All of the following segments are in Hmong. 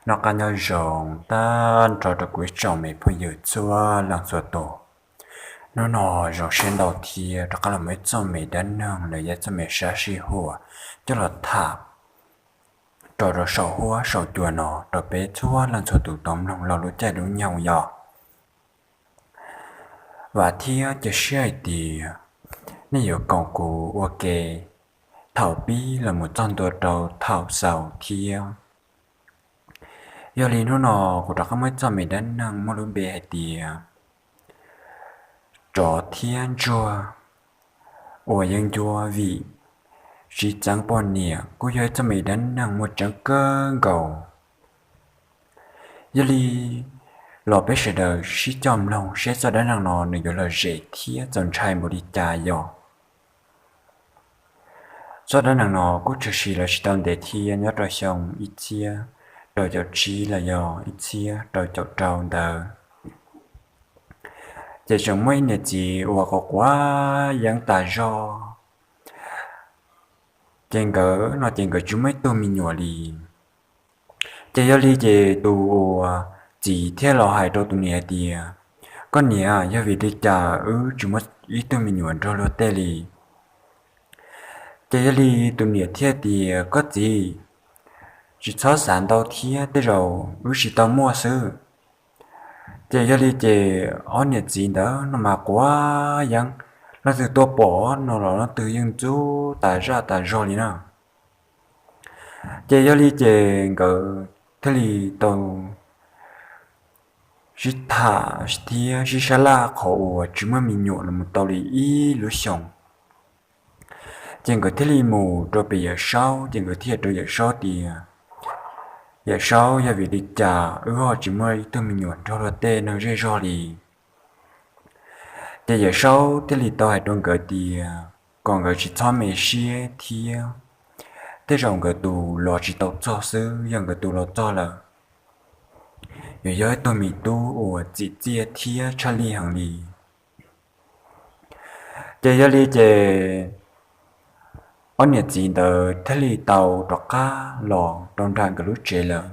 Noj qab nyob zoo tag nrho rau kuv ib tsoom me phooj ywg txhua leej txhua tus. Hnub no zoo siab ntau thiab rov qab los muaj ib txoj me dab neeg los yog ib txoj me sab sij huam coj los tham rau rau saum huab saum cua no rau peb txhua leej txhua tus tau mloog laug lub caij lub nyoog yog. Vam thiab cia siab hais tias nej yuav koom kuv ua ke thaum pib los mus txog ntua rau thaum xaus thiab. Yog li hnub no kuv rov qab muaj ib txoj me dab neeg muaj lub npe hais tias tsov thiab ntsuag uas yeeb ncuab vim tsis txeeb poj niam kuj yog ib txoj me dab neeg muaj tseeb kawg nkaus. Yog li los peb sawv daws sib coj mloog seb txoj dab neeg no nws yuav lom zem thiab txaus ntshai npaum li cas yog. Txoj dab neeg no kuj tshwm sim los tsis tau ntev thiab, nyob rau xyoo ib txhiab rau caum tsib los yog ib txhiab rau caum rau ntawd. Ces tseem muaj ib niam txiv uas quav quav yeeb tas zog, ces nkawd no ces nkawd tsis muaj ib tug me nyuam li. Ces yog li ces tus uas txiv thiaj los hais rau tus niam hais tias, koj niam, yog vim li cas wb tsis muaj ib tug me nyuam nrog luag tej li? Ces yog li tus niam thiaj tias, koj txiv, tsis txhob xav ntau thiab, tej zaum wb tsis tau muaj xwb. Ces yog li ces ob niam txiv ntawd no mas quav yeeb, leej twg tuaj pom no los leej twg yeej ntxub tas zaj tas zog li na. Ces yog li ces nkawd thiaj li tau sib tham thiab sib sab laj qhov uas tsis muaj me nyuam los mus tau li ib lub xyoos. Ces nkawd thiaj li mus rau pem Yawm Saub, ces nkawd thiaj rau Yawm Saub tias, Yawm Saub, yog vim li cas wb ho tsis muaj ib tug me nyuam nrog luag tej neeg zej zog li? Ces Yawm Saub thiaj li tau hais rau nkawd tias kom nkawd tsis txhob me siab thiab, tej zaum nkawd tus los tsis tau txog xwb, yog nkawd tus los txog lawm yuav yog ib tug me tub uas txim txiaj thiab tshaj lij heev li. Ces yog li ces ob niam txiv ntawd thiaj li tau rov qab los rau nram nkawd lub tsev lawm.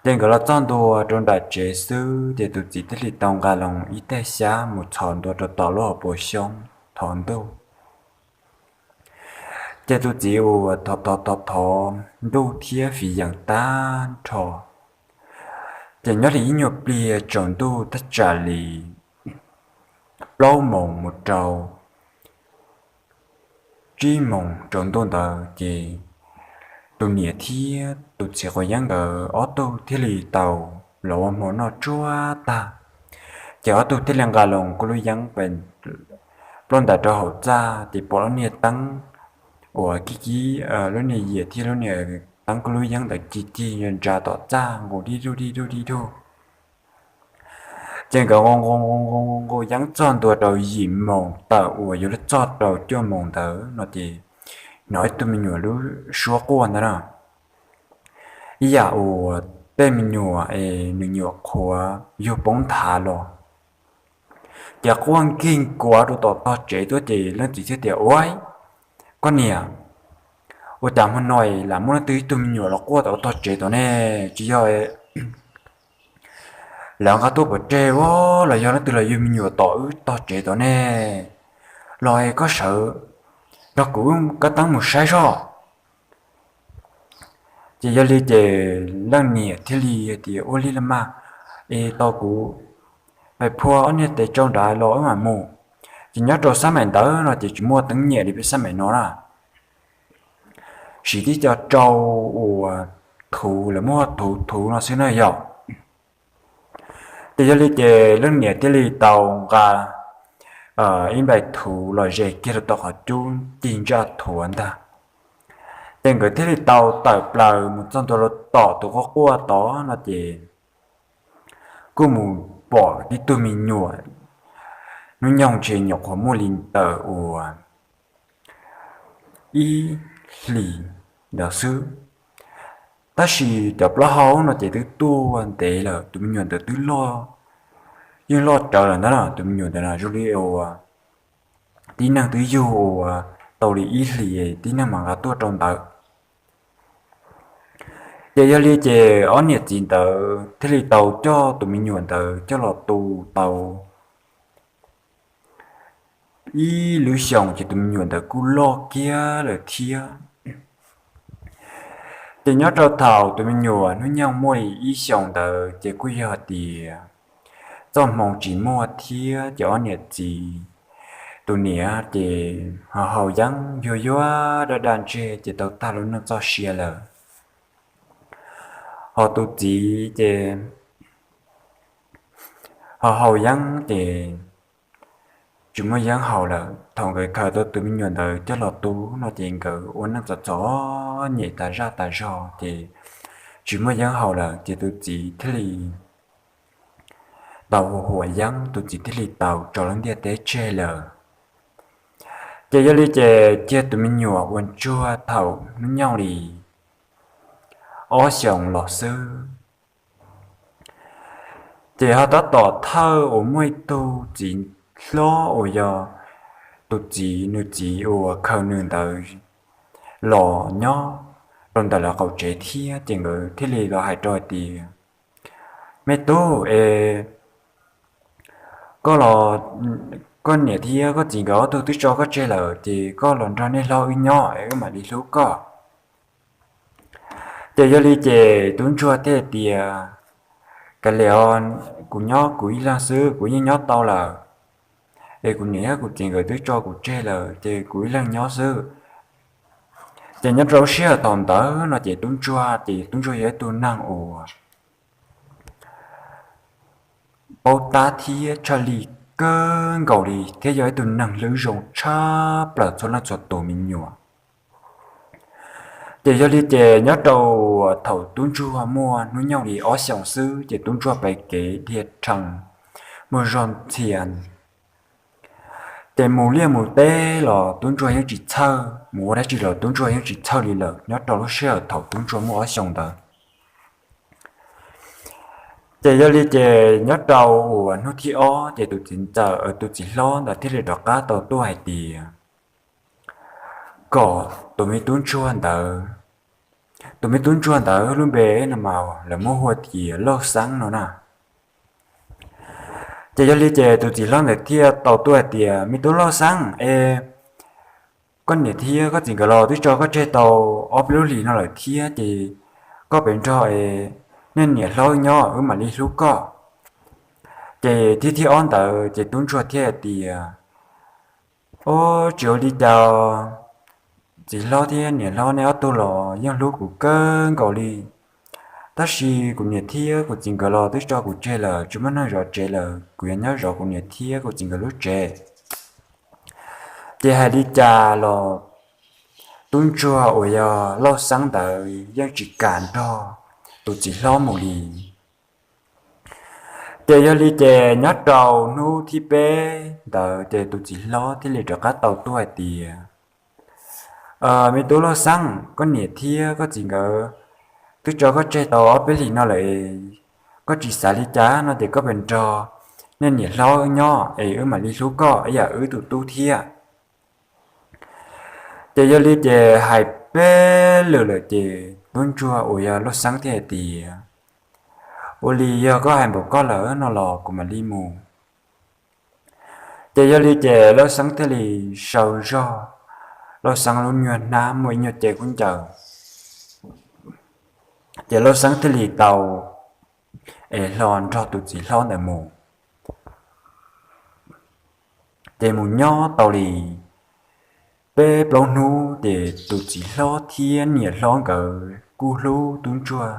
Ces nkawd los txog ntua rau nram tsev xwb ces tus txiv thiaj li tau nqa los ib teg xyab mus txhos ntua rau tom lub hauv paus xyoob thov ntuj. Ces tus txiv uas thov thov thov thov ntuj thiab fiv yeem tag nrho, ces nyob li ib nyuag pliag tsaus ntuj thaj tsam li plaub moos mus rau tsib moos tsaus ntuj ntawd ces tus niam thiab tus txiv quav yeeb nkawd ob tug thiaj li tau los ua hmo noj tsuag tag. Ces ob tug thiaj li nqa los kuv lub yeeb plaub ntais rau hauv txaj ces pom lub niag teeb uas kib kib, lub niag yias thiab lub niag teeb kuv lub yeeb ntawd cig cig ntsa tom txaj nqus dib dug dib dug dib dug. Ces nkawd nqus nqus nqus nqus yeeb txog ntua rau yim moos tawm uas yuav luag txog rau cuaj moos ntawd no ces hnov ib tug me nyuam lub suab quaj ntag na. Ib yam uas tej me nyuam es nws nyuam qhuav yug poob nthav los. Ces quaj nkig nkuav rau tom tog tsev tuaj ces leej txiv thiaj tias, Ua, koj niam, ua cas hmo no lam muaj leej twg ib tug me nyuam los quaj tom tog tsev tom ne? Tsis yog lawv nqa tuaj pov tseg los yog leej twg los yug me nyuam tom wb tog tsev tom ne? Los koj sawv nrog kuv kab teeb mus saib soj. Ces yog li ces leej niam thiaj li tias, Ua li los mas, es tos kuv pais phua ob niag tes tsau nrad los wb mam mus. Ces nyob rau xab maim ntawd no ces tsis muaj teeb nyem li peb xab maim no na, siv tib co tsau uas thuv, lawv muab thuv thuv no xwb na yog. Ces yog li ces leej niam thiaj li tau nqa ib npaim thuv los zes kiag rau tom qhov cub ci ntsaj thuav ntag. Ces nkawd thiaj li tau tawm plaws mus txog ntua rau tom tus quaj quaj tod no ces kuj mus pom tib tug me nyuam hnub nyoog tshee nyuam qhuav muaj li ntawm uas ib hlis ntawd xwb. Tab sis cov plaub hau no ces twb tuaj ntev lawm, tus me nyuam ntawd twb loj, yeej loj rawv lawm ntag na. Tus me nyuam ntawd no zoo li uas tib neeg twb yug uas tau li ib hlis tib neeg mam nqa tuaj rau ntawd. Ces yog li ces ob niam txiv ntawd thiaj li tau coj tus me nyuam ntawd coj los tu tau ib lub xyoos ces tus me nyuam ntawd kuj loj kiag lawm thiab. Ces nyob rau thaum tus me nyuam hnub nyoog muaj li ib xyoos ntawd ces kuj yog tias txoj hmoo tsis muaj thiab ces ob niam txiv, tus niam ces ho haus yeeb yuag yuag daj daj ntseg ces tau tag lub neej txoj sia lawm. Ho tus txiv ces ho haus yeeb ces tsis muaj yeeb haus lawm. Thaum nkawd khaws tau tus me nyuam ntawd coj los tu no ces nkawd ua neej txom txom nyem tas zaj tas zog ces tsis muaj yeeb haus lawm ces tus txiv thiaj li tau huam yeeb, tus txiv thiaj li tau tso lub ntiaj teb tseg lawm. Ces yog li ces cia tus me nyuam ua ntsuag thaum hnub nyoog li ob xyoos los xwb. Ces ho tab tom thawj uas muaj ib tug txiv hlob uas yog tus txiv, nws txiv uas khaws nws ntawd los nyob rau ntawm lawv qaum tsev thiab ces nkawd thiaj li los hais rau hais tias, Me tub, es koj los, koj niam thiab koj txiv nkawd ob tug twb tso koj tseg lawm ces koj los nrog niam hlob wb nyob es wb mam li hlub koj. Ces yog li ces tub ntsuag thiaj tias, Kav liam os, kuv nyob kuv ib leeg xwb kuv yeej nyob tau lawm, es kuv niam thiab kuv txiv nkawd twb tso kuv tseg lawm ces kuv ib leeg nyob xwb. Ces nyob rau lub sij hawm thaum ntawd no ces tub ntsuag ces tub ntsuag yog ib tug neeg uas paub tab thiab tshaj lij kawg nkaus li thiab yog ib tug neeg hlub zoo tshaj plaws txhua leej txhua tus me nyuam. Ces yog li ces nyob rau thaum tub ntsuag muaj hnub nyoog li ob xyoos xwb ces tub ntsuag pem kev dhia rhees muaj zog ntxhias, ces mus liaj mus teb los tub ntsuag yeej tsis txhawj, mus ua dab tsi los tub ntsuag yeej tsis txhawj li lawm nyob rau lub sij hawm thaum tub ntsuag muaj ob xyoos ntawd. Ces yog li ces nyob rau uas hnub thib ob ces tus txiv ntxawm, tus txiv hlob ntawd thiaj li rov qab tau tuaj hais tias kom tus me tub ntsuag ntawd, tus me tub ntsuag ntawd lub npe no mas lawv muab hu tias Lauj Xeeb no na. Ces yog li ces tus txiv hlob ntawd thiaj tau tuaj hais tias, Me tub Lauj Xeeb, es koj niam thiab koj txiv nkawd los twb tso koj tseg tau ob peb lub hlis no lawm thiab ces koj pem nrog es nej niam hlob wb nyob wb mam li hlub koj. Ces thib thib ob ntawd ces tub ntsuag thiaj hais tias, Ob, tsis ua li cas, txiv hlob thiab niam hlob nej ob tug los yeej hlub kuv kawg nkaus li, tab sis kuv niam thiab kuv txiv nkawd los twb tso kuv tseg lawm, tsis muaj neeg zov tsev lawm, kuv yuav nyob zov kuv niam thiab kuv txiv nkawd lub tsev. Ces hais li cas los tub ntsuag uas yog Lauj Xeeb ntawd yeej tsis kam nrog tus txiv hlob mus li. Ces yog li ces nyob rau hnub thib peb ntawd ces tus txiv hlob thiaj li rov qab tau tuaj hais tias, Me tub Lauj Xeeb, koj niam thiab koj txiv nkawd twb tso koj tseg tau ob peb hlis no lawm, koj tsis xav li cas no ces koj pem nrog nej niam hlob wb nyob es wb mam li hlub koj ib yam wb tus tub thiab. Ces yog li ces hais peb lwm lawm ces tub ntsuag uas yog Lauj Xeeb thiaj hais tias, Ua li yog koj hais npaum koj lawm no los kuv mam li mus. Ces yog li ces Lauj Xeeb thiaj li sau zog, Lauj Xeeb lub nyuag hnab muaj ib nyuag cev khaub ncaws, ces Lauj Xeeb thiaj li tau es hlo nrog tus txiv hlob ntawd mus. Ces mus nyob tau li peb plaub hnub ces tus txiv hlob thiab niam hlob nkawd kuj hlub tub ntsuag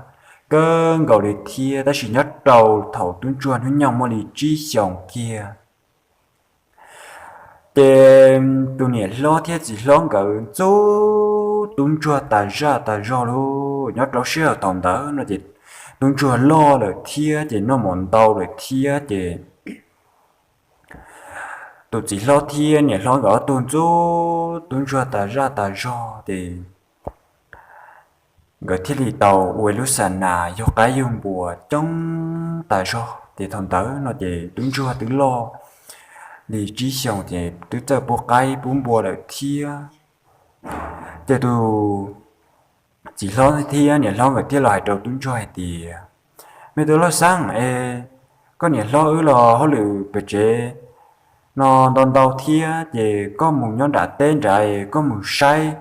kawg nkaus li thiab, tab sis nyob rau thaum tub ntsuag hnub nyoog muaj li tsib xyoos kiag, ces tus niam hlob thiab txiv hlob nkawd ntxub tub ntsuag tas zaj tas zog lauj. Nyob rau sij hawm thaum ntawd no ces tub ntsuag loj lawm thiab ces noj mov ntau lawm thiab ces tus txiv hlob thiab niam hlob nkawd ob tug ntxub tub ntsuag tas zaj tas zog ces nkawd thiaj li tau ua lub xa nas yug qaib yug npua coob tas zog. Ces thaum ntawd no ces tub ntsuag twb loj li tsib xyoos ces twb txawj pub qaib pub npua lawm thiab. Ces tus txiv hlob thiab niam hlob nkawd thiaj los hais rau tub ntsuag hais tias, Me tub hlob Xeeb, es koj niam hlob wb los hauj lwm pem tsev no ntau ntau thiab, ces koj mus nyob nram teb nrad es koj mus saib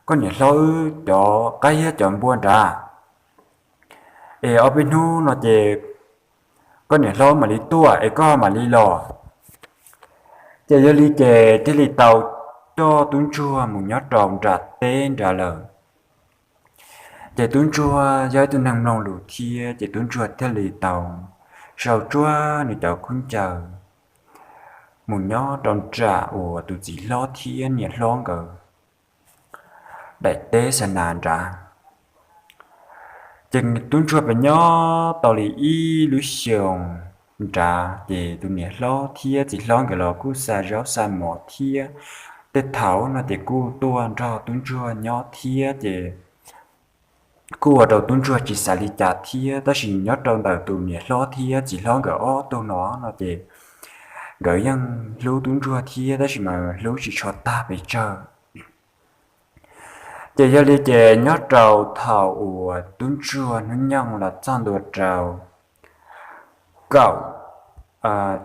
koj niam hlob wb cov qaib thiab cov npua nrad, es ob peb hnub no ces koj niam hlob mam li tuaj es koj mam li los. Ces yog li ces thiaj li tau coj tub ntsuag mus nyob rau nram teb nrad lawm. Ces tub ntsuag yog ib tug neeg mloog lus thiab, ces tub ntsuag thiaj li tau sau tsuag nws cov khaub ncaws mus nyob rau nram uas tus txiv hlob thiab niam hlob nkawd daim teb xa nas nrad. Ces tub ntsuag pem nyob tau li ib lub xyoos nrad, ces tus niam hlob thiab txiv hlob nkawd los kuj xa zaub xa mov thiab, tej thaum no ces kuj tuaj nrog tub ntsuag nyob thiab, ces kuj ua rau tub ntsuag tsis xav li cas thiab. Tab sis nyob rau ntawm tus niam hlob thiab txiv hlob nkawd ob tug no no ces nkawd yeej hlub tub ntsuag thiab, tab sis mas hlub tsis tshua tag pes tsawg. Ces yog li ces nyob rau thaum uas tub ntsuag hnub nyoog los txog ntua rau kaum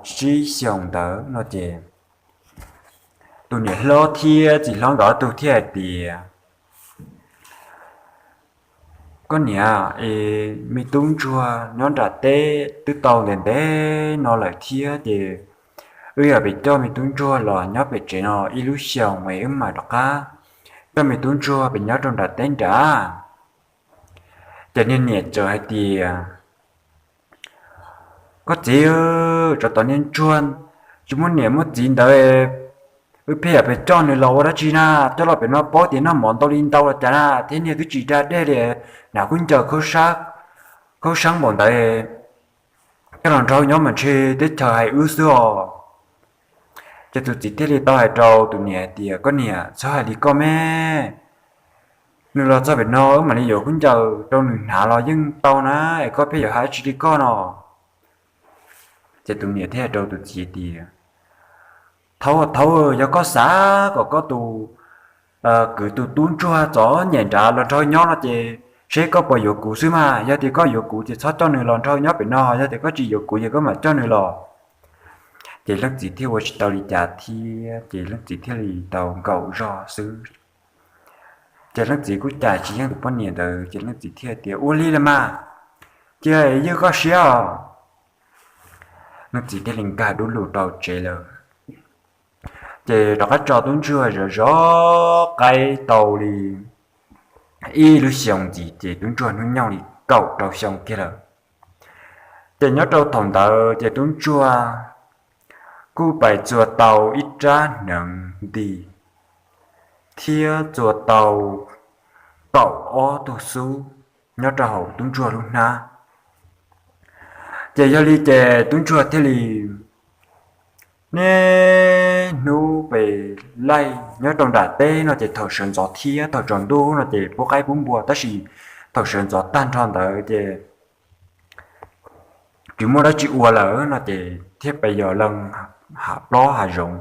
tsib xyoos ntawd no ces tus niam hlob thiab txiv hlob nkawd ob tug thiaj hais tias, Koj niam, es me tub ntsuag nyob nram teb twb tau ntev ntev no lawm thiab, ces wb yog pem coj me tub ntsuag los nyob pem tsev no ib lub xyoos es wb mam rov qab coj me tub ntsuag pem nyob rau nram teb nrad. Ces niag niam txawm hais tias, Koj txiv, tsov tom niag ntsuag tsis muaj niam muaj txiv ntawd, wb pheej yog pem coj nws los ua dab tsi na? Coj los pem no paub tias noj mov ntau li ntau los cas na, thiab niag twb tsis da dej li, hnav khaub ncaws khaub sab npaum ntawd, coj los nrog nyob mas ntshe teb chaws hais wb xwb os. Ces tus txiv thiaj li tau hais rau tus niam hais tias, Koj niam, txhob hais li koj me, nws los txog pem no wb mam li yuav khaub ncaws rau nws hnav los yeej tau na, es koj pheej yuav hais tsis li koj no. Ces tus niam thiaj hais rau tus txiv tias, Thaub, thaub, yog koj xav kom koj tus kwv tus tub ntsuag txom nyem nrad los nrog nyob no ces seb koj puas yuav kuv xwb mas. Yog tias koj yuav kuv ces txhob coj nws los nrog nyob pem no, yog tias koj tsis yuav kuv ces koj mam coj nws los. Ces leej txiv thiaj ua tsis tau li cas thiab, ces leej txiv thiaj li tau nkaum zog xwb. Ces leej txiv kuj cais tsis yeej tus poj niam ntawd, ces leej txiv thiaj tias, Ua li los mas, cia ywj koj siab os. Leej txiv thiaj li nkag dub lug rau tsev lawm. Ces rov qab tso tub ntsuag zov zov qaib tau li ib lub xyoos ntxiv, ces tub ntsuag hnub nyoog li kaum rau xyoo kiag lawm. Ces nyob rau thaum ntawd ces tub ntsuag kuj pais txua tau ib rab hneev nti thiab txua tau kaum ob tug xub nyob rau hauv tub ntsuag lub hnab. Ces yog li ces tub ntsuag thiaj li niaj hnub pes laij nyob rau nram teb no ces thaum sawv ntxov thiab thaum tsaus ntuj no ces pub qaib pub npua, tab sis thaum sawv ntxov tag nrho ntawd ces tsis muaj dab tsi ua lawm no ces thiaj pes yos lees hav plob hav zoov.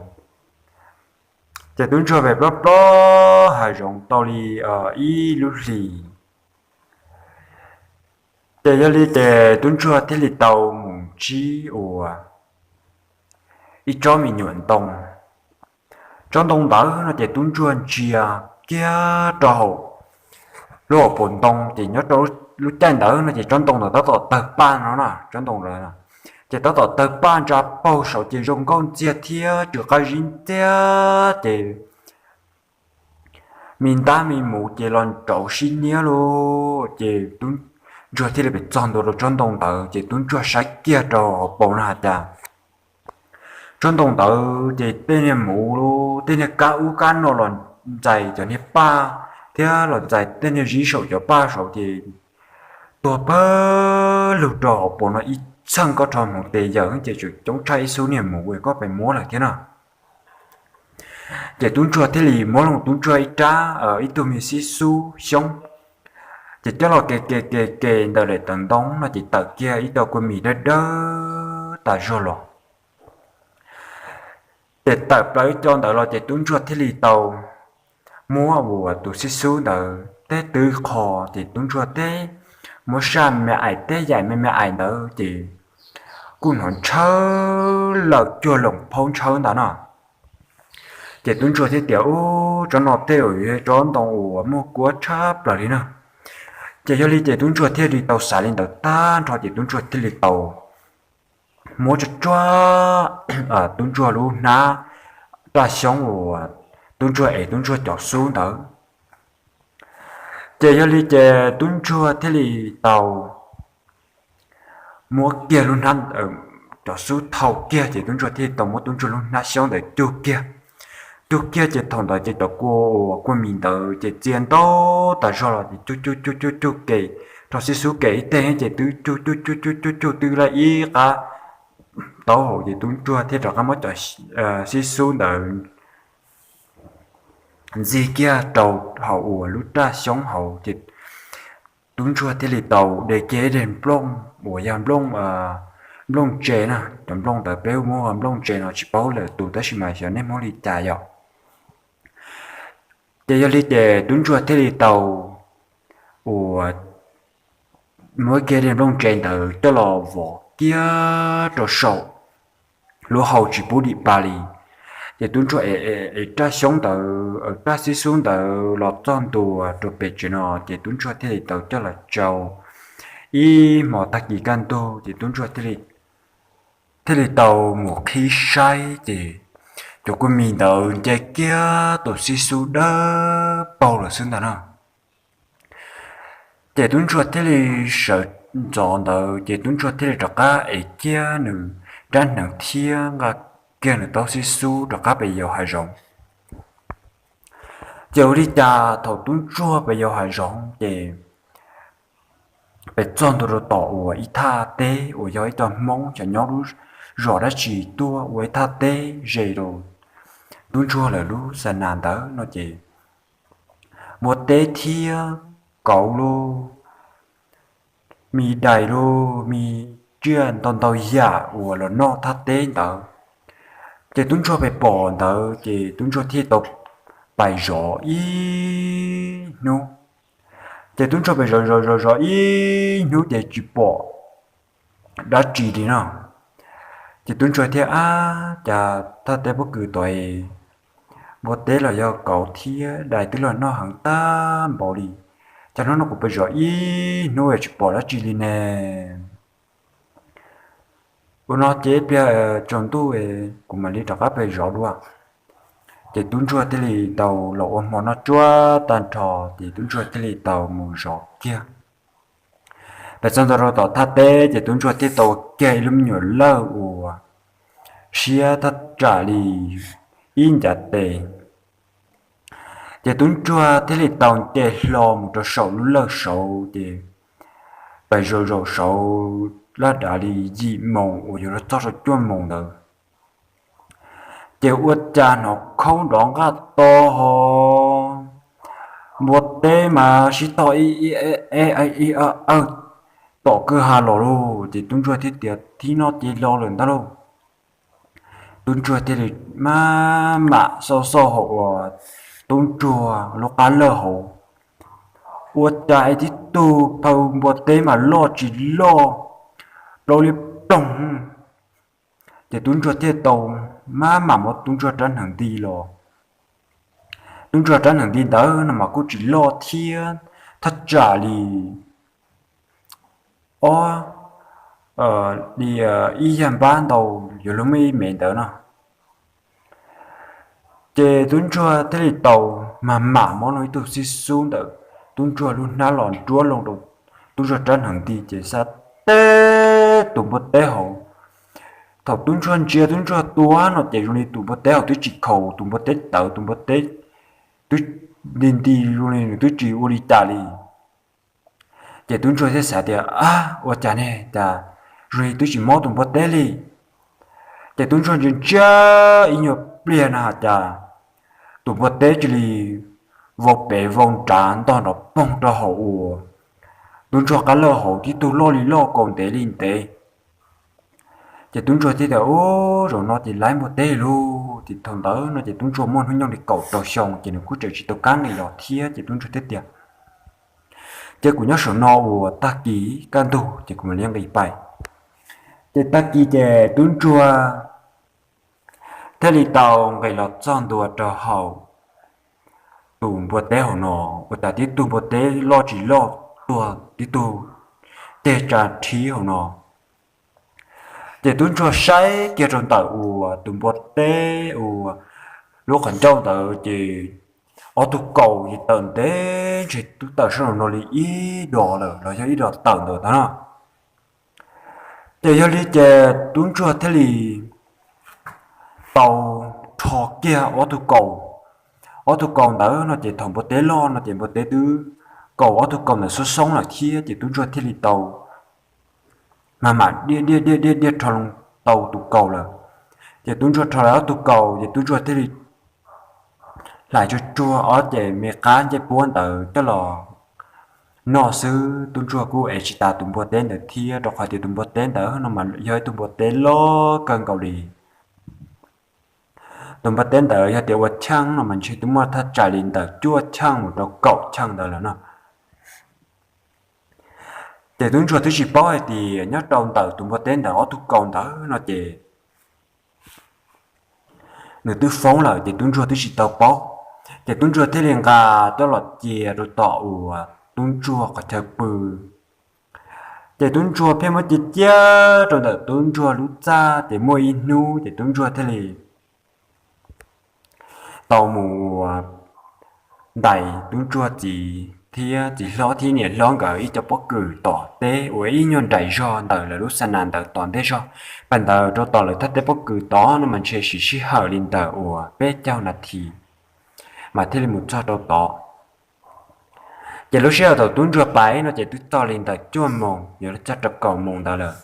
Ces tub ntsuag pes plob plob hav zoov tau li ib lub hlis. Ces yog li ces tub ntsuag thiaj li tau mus ntsib ua ib tsob me nyuam ntoo. Tsob ntoo ntawd no ces tub ntsuag ntsia kiag rau hauv lub hauv paus ntoo ces nyob rau lub caij ntawd no ces tsob ntoo ntawd tab tom tawg paj no na, tsob ntoo ntawd ces tab tom tawg paj ntsa paug saud ces zoo nkauj ntxiag thiab tsw qab zib ntxiag ces me ntab me muv ces los rauv sib niab lauj. Ces tub ntsuag thiaj li pes txog ntua rau tsob ntoo ntawd ces tub ntsuag saib kiag rau hauv paus no has tas tsob ntoo ntawd ces tej niag muv, tej niag kab ub kab no los ntxais cov niag paj thiab los ntxais tej niag zib saum cov paj saud ces tuag pawg lug rau hauv paus no ib txheej, koj rho hmoov tes yawm ces tseem coob tshaj ib xub niag muv uas koj pes muab lawm thiab no. Ces tub ntsuag thiaj li muab loo tub ntsuag ib rab, ib tug me xib xub xyoob, ces coj los ke ke ke ke ntawm daim tawv ntoo no ces tawm kiag ib co kua mis dawb dawb tas zog los. Ces tawm plaws ib co ntawd los ces tub ntsuag thiaj li tau muab uas tus xib xub ntawd teb twv qho, ces tub ntsuag teb muab saj me me aim, teb yaim me me aim ntawd ces kuj hnov ntshaw lawm cuag loos phaub ntshaw ntawd no. Ces tub ntsuag thiaj tias, Ub, tsob no tej zaum yog tsob ntoo uas muaj kuab tshaj plaws li na. Ces yog li ces tub ntsuag thiaj li tau xav li ntawd tag nrho ces tub ntsuag thiaj li tau muab tsuj tsuag tub ntsuag lub hnab raj xyoob uas tub ntsuag ev tub ntsuag cov xub ntawd. Ces yog li ces tub ntsuag thiaj li tau muab kiag lub hnab, cov xub thau kiag ces tub ntsuag thiaj li tau muab tub ntsuag lub hnab xyoob ntawd cug kiag. Cug kiag ces thaum ntawd ces cov kua uas kua mis ntawd ces txia ntau tas zog los ces cug cug cug cug cug kem, rau xib xub kem ib teg ces twb cug cug cug cug cug cug twb laj ib qab taub hau ces tub ntsuag thiaj rov qab muab cov xib xub ntawd ntxig kiag rau hauv uas lub raj xyoob hauv ces tub ntsuag thiaj li tau de kiag ib daim nplooj uas yog nplooj tse na, cov nplooj ntawd peb muab nplooj tse no tsis paub lwm tus tab sis mas xyov nej muab li cas yom. Ces yog li ces tub ntsuag thiaj li tau uas muab kiag daim nplooj tse ntawd coj los vov kiag rau saum lub hau tsis pub dim pa li. Ces tub ntsuag ev raj xyoob ntawd, raj xib xub ntawd los txog ntua rau pem tsev no ces tub ntsuag thiaj li tau coj los tsau ib hmo tag kis kaj ntug ces tub ntsuag thiaj li tau mus qhib saib ces cov kua mis ntawd nce kiag tus xib xub dawb paug lawm xwb ntag no. Ces tub ntsuag thiaj li sawv ntxov ntawd ces tub ntsuag thiaj li rov qab ev kiag nws rab hneev thiab nqa kiag nws taub xib xub rov qab pes yau hav zoov. Ces ua li cas thaum tub ntsuag pes yau hav zoov ces pes txog ntua rau tom uas ib thaj teb uas yog ib co Hmoob xyov nyob lub zos dab tsi tuaj ua ib thaj teb ze rau tub ntsuag lawv lub xa nas ntawd no ces npua teb thiab kauv lauj, mis dais lauj, mis tsiaj ntau ntau yam uas los noj thaj teb ntawd. Ces tub ntsuag pes pom ntawd ces tub ntsuag thiaj tau pais zov ib hnub. Ces tub ntsuag pes zov zov zov zov ib hnub ces tsis pom dab tsi li no. Ces tub ntsuag thiaj, Ab, cas thaj teb pob kws tod npua teb los yog kauv thiab dais twb los noj heev tag npaum li, cas hnub no kuv pes zov ib hnub tsis pom dab tsi li ne? Ua no ces ib pliag tsaus ntuj kuv mam li rov qab pes zov dua. Ces tub ntsuag thiaj li tau los ua hmo noj tsuag tag nrho ces tub ntsuag thiaj li tau mus zov kiag. Pes txog ntua rau tom thaj teb ces tub ntsuag thiaj tau kiag ib lub me nyuam lawj uas siab thaj tsam li ib ncav tes. Ces tub ntsuag thiaj li tau nce hlo mus rau saum lub lawj saud ces pes zaum zaum saud laj dav li yim moos uas yuav luag txog rau cuaj moos ntawd. Ces ua cas hnov khaub nrov nqaj to ho npua teb mas sib tog ib ib tom kwj ha los lauj. Ces tub ntsuag thiaj tias, Thib no ces los lawm ntag lauj. Tub ntsuag thiaj li maj mam xauj xauj hauv uas tub ntsuag lub qab lawj hauv, ua cas tib tug phaw npua teb mas loj tsis loj, plaub liab ploog. Ces tub ntsuag thiaj tau maj mam muab tub ntsuag rab hneev nti los. Tub ntsuag rab hneev nti ntawd no mas kuj tsis loj thiab, thaj tsam li ob, li ib yag npab ntau, yuav luag muaj ib mev ntawd no. Ces tub ntsuag thiaj li tau maj mam muab ib tug xib xub ntawm tub ntsuag lub hnab los nruab loo rau tub ntsuag rab hneev nti ces xav teb tus npua teb hauv. Thaum tub ntsuag ntsia tub ntsuag tua no ces zoo li tus npua teb hauv twb tsis khaus, tus npua teb tawv, tus npua teb twb nti nti zoo li nws twb tsis ua li cas li. Ces tub ntsuag thiaj xav tias, Ab, ua cas ne, cas zoo li twb tsis mob tus npua teb li. Ces tub ntsuag ntsia ntsia ib nyuag pliag na has cas tus npua teb cia li vau pem vau nrad ntog nrov poog rau hauv uas tub ntsuag qab lawj hauv tib tug loj li loj, kaus ntev li ntev. Ces tub ntsuag thiaj tias, Ub, zaum no ces laib npua teb lauj. Ces thaum ntawd no ces tub ntsuag muaj hnub nyoog li kaum rau xyoo ces nws kuj tseem tsis tau kab nqis los thiab ces tub ntsuag thiaj tias, Ces kuv nyob saum no uas tag kis kaj ntug ces kuv mam li nqis pais. Ces tag kis ces tub ntsuag thiaj li tau nqis los txog ntua rau hauv tus npua teb hauv no, ua cas tib tug npua teb loj tsis loj tuag tib tug ceg tsa rhib hauv no. Ces tub ntsuag saib kiag rau ntawm uas tus npua teb uas lub qhov ncauj ntawd ces ob tug kaus ces tawm ntev ntshe twb tawm sab nraum no li ib dos lawm los yog ib dos tawm ntawm tag no. Ces yog li ces tub ntsuag thiaj li tau rho kiag ob tug kaus. Ob tug kaus ntawd no ces thaum npua teb loj no ces npua teb twb kaus ob tug kaus ntawd xoob xoob lawm thiab ces tub ntsuag thiaj li tau mas mam diaj diaj diaj diaj diaj rho tau tus kaus lawm. Ces tub ntsuag rho lawm ob tug kaus ces tub ntsuag thiaj li hlais tsuag tsuag ob ces me qab ncej puab ntawd coj los noj xwb. Tub ntsuag kuj ev tsis tas tus npua teb ntawd thiab rau qhov tias tus npua teb ntawd no mas yog ib tug npua teb loj kawg nkaus li. Tus npua teb ntawd yog tias ua cheej no mas ntshe twb muaj thaj tsam li ntawm cuaj cheej mus rau kaum cheej ntawd lawm no. Ces tub ntsuag twb tsis paub hais tias nyob rau ntawm tus npua teb ntawd ob tug kaus ntawd no ces nws twb foob lawm ces tub ntsuag twb tsis tau paub. Ces tub ntsuag thiaj li nqa coj los cia rau tom uas tub ntsuag qhov chaw pw. Ces tub ntsuag pheej muab cia cia rau ntawm tub ntsuag lub txaj ces muaj ib hnub ces tub ntsuag thiaj li tau mus ntais tub ntsuag txiv thiab txiv hlob thiab niam hlob nkawd ib co pob kws tom teb uas ib nyuag nraim zog ntawm lawv lub xa nas ntawd tom ntej zog. Pais ntawd rau tom lawv thaj teb pob kws tod no mas ntshe siv sij hawm li ntawm uas peb caug nas this mas thiaj li mus txog rau tod. Ces lub sij hawm thaum tub ntsuag pais no ces twb txog li ntawm cuaj moos yuav txog rau kaum moos ntawd lawm.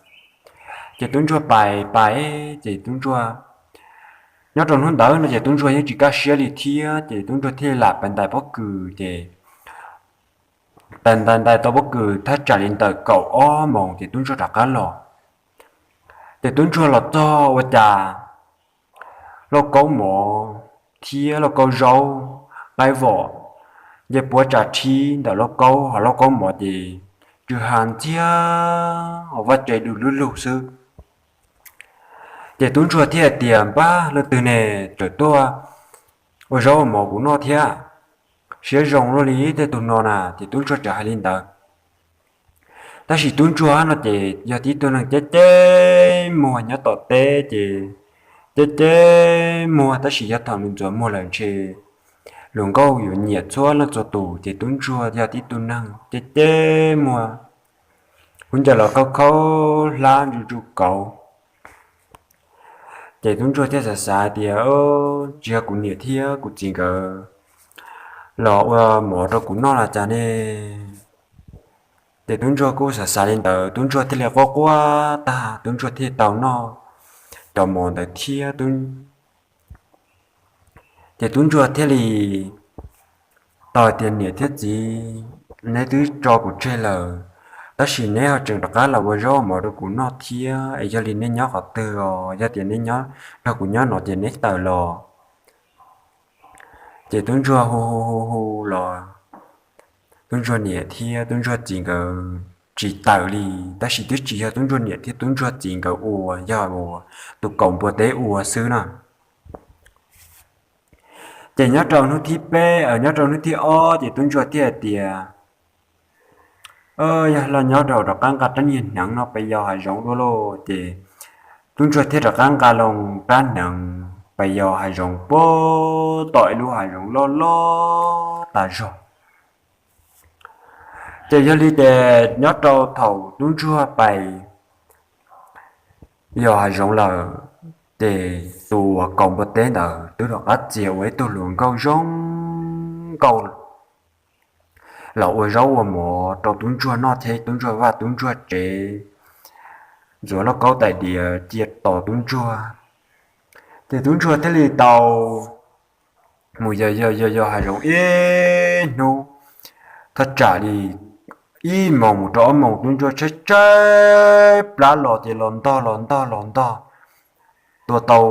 Ces tub ntsuag pais pais ces tub ntsuag nyob rau hnub ntawd no ces tub ntsuag yeej tsis kaj siab li thiab ces tub ntsuag thiaj li lam pais ntais pob kws ces ntais ntais ntais tau pob kws thaj tsam li ntawm kaum ob moos ces tub ntsuag rov qab los. Ces tub ntsuag los txog ua cas lauj kaub mov thiab lauj kaub zaub, qaib vom, ncej puab tsa rhib ntawm lauj kaub hos lauj kaub mov ces tsw ha ntxiag vaj tse du lug lug xwb. Ces tub ntsuag thiaj hais tias, Npab, leej twg ne txawm tuaj ua zaub ua mov kuv noj thiab? Siab zoo luaj li tej tug no na. Ces tub ntsuag txawm hais li ntawd. Tab sis tub ntsuag no ces yog tib tug neeg ceb ceb muag nyob tom teb ces ceb ceb muag, tab sis yog thaum nws ntxuav muag lawm ntshe hluas nkauj yuav nyiam txhua leej txhua tus. Ces tub ntsuag yog tib tug neeg ceb ceb muag, kuv ncaws los khaub khaub hlab ntsuj ntsuj kauv. Ces tub ntsuag thiaj xav xav tias, Tsis yog kuv niam thiab kuv txiv nkawd los ua mov rau kuv noj los cas ne? Ces tub ntsuag kuj xav xav li ntawd, tub ntsuag thiaj li quaj quaj tag, tub ntsuag thiaj tau noj cov mov ntawd thiab. Ces tub ntsuag thiaj li tau hais tias, Niam thiab txiv, neb twb tso kuv tseg lawm, tab sis neb ho tseem rov qab los ua zaub mov rau kuv noj thiab es yog li neb nyob qhov twg os? Yog tias neb nyob nrog kuv nyob no ces neb tawm los. Ces tub ntsuag hu hu hu hu los tub ntsuag niam thiab tub ntsuag txiv nkawd tsis tawm li, tab sis twb tsis yog tub ntsuag niam thiab tub ntsuag txiv nkawd ua, yog tus kaum npua teb ua xwb na. Ces nyob rau hnub thib peb, nyob rau hnub thib ob ces tub ntsuag thiaj hais tias, Yog li nyob rau rov qab nqa rab niag hneev no pes yos hav zoov dua lauj. Ces tub ntsuag thiaj rov qab nqa loo rab hneev pes yos hav zoov puag tom ib lub hav zoov loj loj tas zog. Ces yog li ces nyob rau thaum tub ntsuag pes yos hav zoov lawm, ces tus uas kaum npua teb ntawd twb rov qab txia ua ib tug hluas nkauj zoo nkauj los ua zaub ua mov rau tub ntsuag noj thiab tub ntsuag vaj tub ntsuag tsev, ntxuav lauj kaub tais diav cia tos tub ntsuag. Ces tub ntsuag thiaj li tau mus yos yos yos yos hav zoov ib hnub, thaj tsam li ib moos mus rau ob moos, tub ntsuag tshaib tshaib plab los ces los ntog los ntog los ntog, tua tau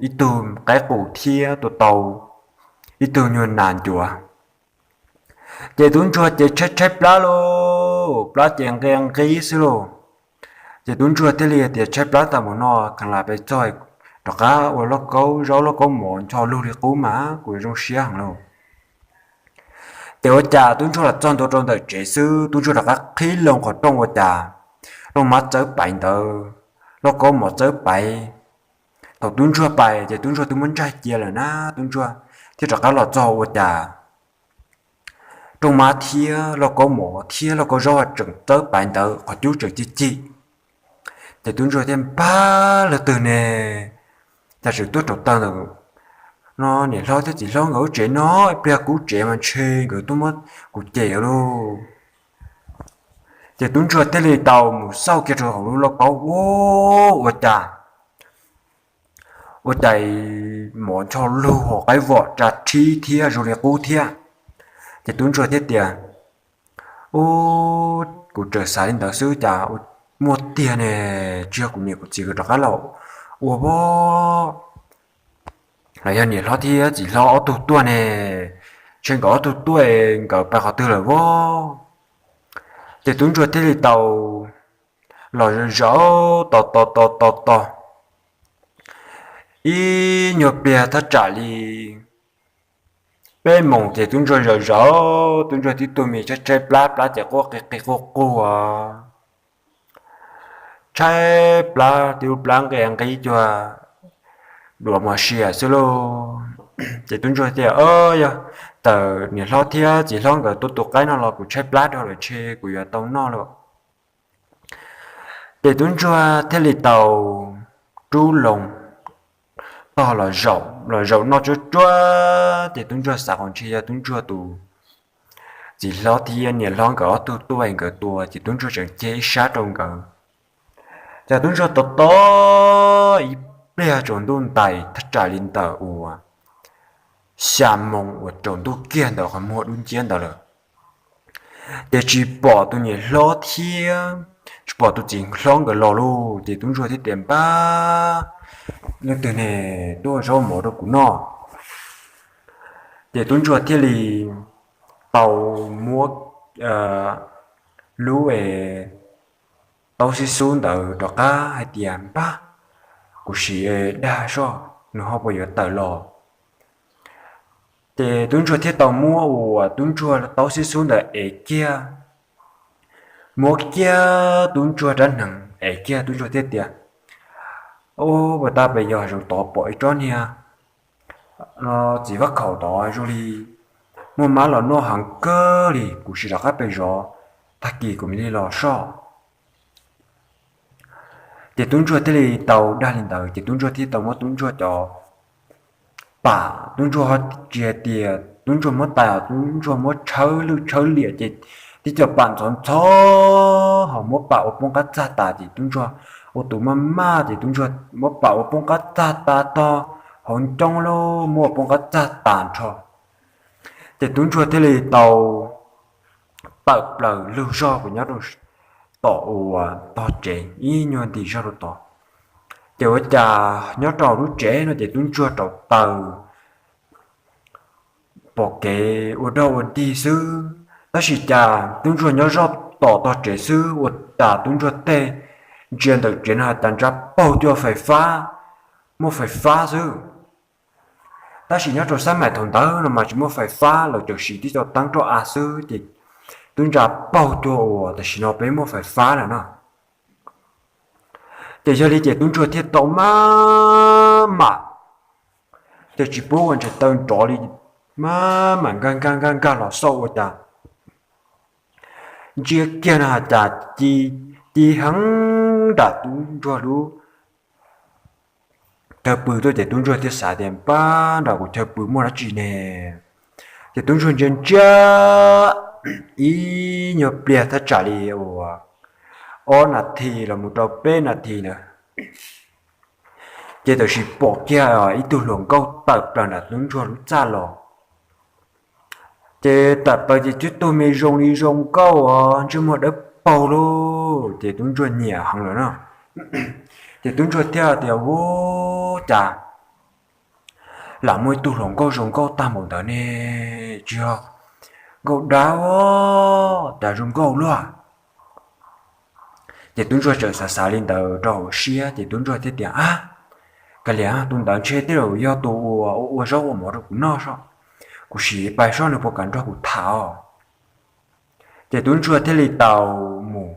ib tug qaib qus thiab tua tau ib tug nyuag nas ncuav. Ces tub ntsuag ces tshaib tshaib plab lauj, plab ces nqia nqib xwb lauj. Ces tub ntsuag thiaj li tias tshaib plab tag mus no, kheev lam pes txog rov qab ua lauj kaub zaub lauj kaub mov ncho lug li qub mas kuv yuav zoo siab heev lauj. Ces ua cas tub ntsuag los txog ntua rau ntawm tsev xwb, tub ntsuag rov qab qhib loo qhov rooj ua cas rooj mab txawb paiv ntawd, lauj kaub mov txawb paiv. Thaum tub ntsuag pais ces tub ntsuag twb muab ntsaj cia lawm na, tub ntsuag thiaj rov qab los txog ua cas rooj mab thiab lauj kaub mov thiab lauj kaub zaub tseem txawb paiv ntawd, qhov cub tseem cig cig. Ces tub ntsuag thiaj npaj, Leej twg ne? Cas tseem tuaj rau taw ntawm no niam hlob thiab txiv hlob nkawd lub tsev no? Ib pliag kub tsev mas ntshe nkawd tuaj muab kuv cem lauj. Ces tub ntsuag thiaj li tau mus xauj kiag rau hauv lub lauj kaub, ua cas ua cas mov ncho lug hauv qaib vom tsa rhib thiab zoo li qub thiab. Ces tub ntsuag thiaj tias, Ub, kuv txawm xav li ntawd xwb, cas muaj tiag ne, tsis yog kuv niam kuv txiv nkawd rov qab los ua vov, los yog niam hlob thiab txiv hlob ob tug tuaj ne, ntshe nkawd ob tug tuaj nkawd pais qhov twg lawm vov. Ces tub ntsuag thiaj li tau los zaum tos tos tos tos tos ib nyuag pliag thaj tsam li peb moos ces tub ntsuag zaum zaum, tub ntsuag tib tug me tshaib tshaib plab, plab ces quaj qig qig quaj quaj, tshaib plab tib lub plab nqia nqib cuag duav mos sia xwb lauj. Ces tub ntsuag tias, Yog tawm niam hlob thiab txiv hlob nkawd tuaj tu qaib no los kuv tshaib plab dhau lawm, ntshe kuv yuav tau noj lawm. Ces tub ntsuag thiaj li tau rub loo tog los zaum, los zaum noj tsuag tsuag, ces tub ntsuag xav kom ntshe yog tub ntsuag tus txiv hlob thiab niam hlob nkawd ob tug tuaj nkawd tua, ces tub ntsuag tseem ceg ib sab rau nkawd. Ces tub ntsuag tos tos ib pliag tsaus ntuj ntais thaj tsam li ntawm uas xya moos uas tsaus ntuj kiag ntawm qhov muag dub nciab ntawd lawm, ces tsis pom tus niam hlob thiab tsis pom tus txiv hlob nkawd los lauj. Ces tub ntsuag thiaj tias, Npab, leej twg ne tuaj zaub mov rau kuv noj? Ces tub ntsuag thiaj li tau muab lub taub xib xub ntawd rov qab hais tias, Npab, kuv sim dag soj nws ho puas yuav tawm los. Ces tub ntsuag thiaj tau muab uas tub ntsuag taub xib xub ntawd ev kiag, muab kiag tub ntsuag rab hneev ev kiag, tub ntsuag thiaj tias, Ub, puas tab pes yog zoo tod pom ib tsob niag txiv vaj khaum tod zoo li muaj mab los noj heev kawg li, kuv sim rov qab pem zov, tag kis kuv mam li los soj. Ces tub ntsuag thiaj li tau dag li ntawd, ces tub ntsuag thiaj tau muab tub ntsuag cov pam, tub ntsuag ho tsis hais tias tub ntsuag muab tais, tub ntsuag muab tshawb lwj tshawb liam, ces tib co pam ntxhov ntxhov ho muab pam ua poob qab txag tas, ces tub ntsuag ua tus maj maj, ces tub ntsuag muab pam ua poob qab txag tas tog hauv ncoob lauj, muab ua poob qab txag tas nrho. Ces tub ntsuag thiaj li tau tawm plaws lug zog uas nyob rau tom uas tog tsev ib nyuag ntim zog rau tod. Ces ua cas nyob rau lub tsev no ces tub ntsuag rauv taws pom kev ua dog ua dig xwb, tab sis cas tub ntsuag nyob zoj tom tog tsev xwb ua cas tub ntsuag tej ntsia ntawm tsev no cas ntsaj paug cuag fais fab, muaj fais fab xwb. Tab sis nyob rau xab maim thaum ntawd no mas tsis muaj fais fab, lawv tseem siv tib co teeb roj av xwb, ces twb ntsaj paug cuag uas tam sim no peb muaj fais fab lawm no. Ces yog li ces tub ntsuag thiaj tau maj mam, ces tsis pub ua ntsais taw nrov li, maj mam nkag nkag nkag nkag los xauj ua cas ntsia kiag no cas ci, ci heev nram tub ntsuag lub chaw pw tuaj, ces tub ntsuag thiaj xav tias, Pab, nram kuv chaw pw muaj dab tsi ne? Ces tub ntsuag ntsia ntsia ib nyuag pliag thaj tsam li uas ob nas this los mus rau peb nas this ntawd, ces tam sim pom kiag ib tug hluas nkauj tawm plaws nram tub ntsuag lub txaj los. Ces tawm plaws ces tib tug me zoo li zoo nkauj os, ntsej muag dawb paug lauj, ces tub ntsuag nyiam heev lawm na. Ces tub ntsuag thiaj tias, Ub, cas lam muaj ib tug hluas nkauj zoo nkauj tag npaum ntawd ne, tsis yog Nkauj dab, cas zoo nkauj luaj. Ces tub ntsuag txawm xav xav li ntawd rau hauv siab ces tub ntsuag thiaj tias, Ab, kav liam, tus ntawd ntshe tej zaum yog tus uas ua zaub ua mov rau kuv noj so, kuv sim pais saib nws puas kam nrog kuv tham os. Ces tub ntsuag thiaj li tau mus,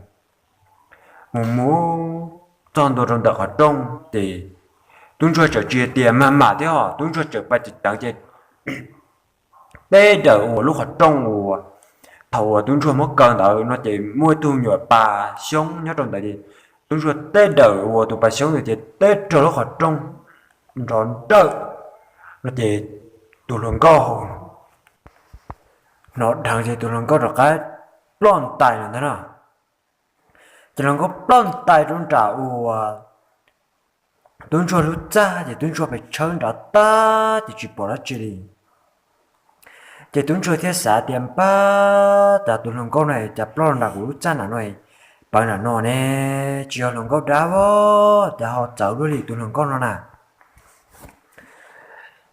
mus mus txog ntua rau ntawm qhov rooj ces tub ntsuag txawm tsis tias mam mam thiab os, tub ntsuag txawm pais tawv ces teb dawm uas lub qhov rooj uas thaum uas tub ntsuag muab kaw ntawd no ces muaj ib tug nyuam pas xyoob nyob rau ntawd es tub ntsuag teb dawm uas tus pas xyoob ntawd ces teb raws lub qhov rooj nrov nrawm no ces tus hluas nkauj hnov dheev ces tus hluas nkauj rov qab ploj ntais no ntag no. Ces hluas nkauj ploj ntais rau nram uas tub ntsuag lub txaj ces tub ntsuag pes tshawb nrad tag ces tsis pom dab tsi li. Ces tub ntsuag thiaj xav tias, Npab, cas tus hluas nkauj no cas ploj nram kuv lub txaj nram no, pawv nram no ne, tsis yog hluas nkauj dab os, cas ho txawv luaj li tus hluas nkauj no na.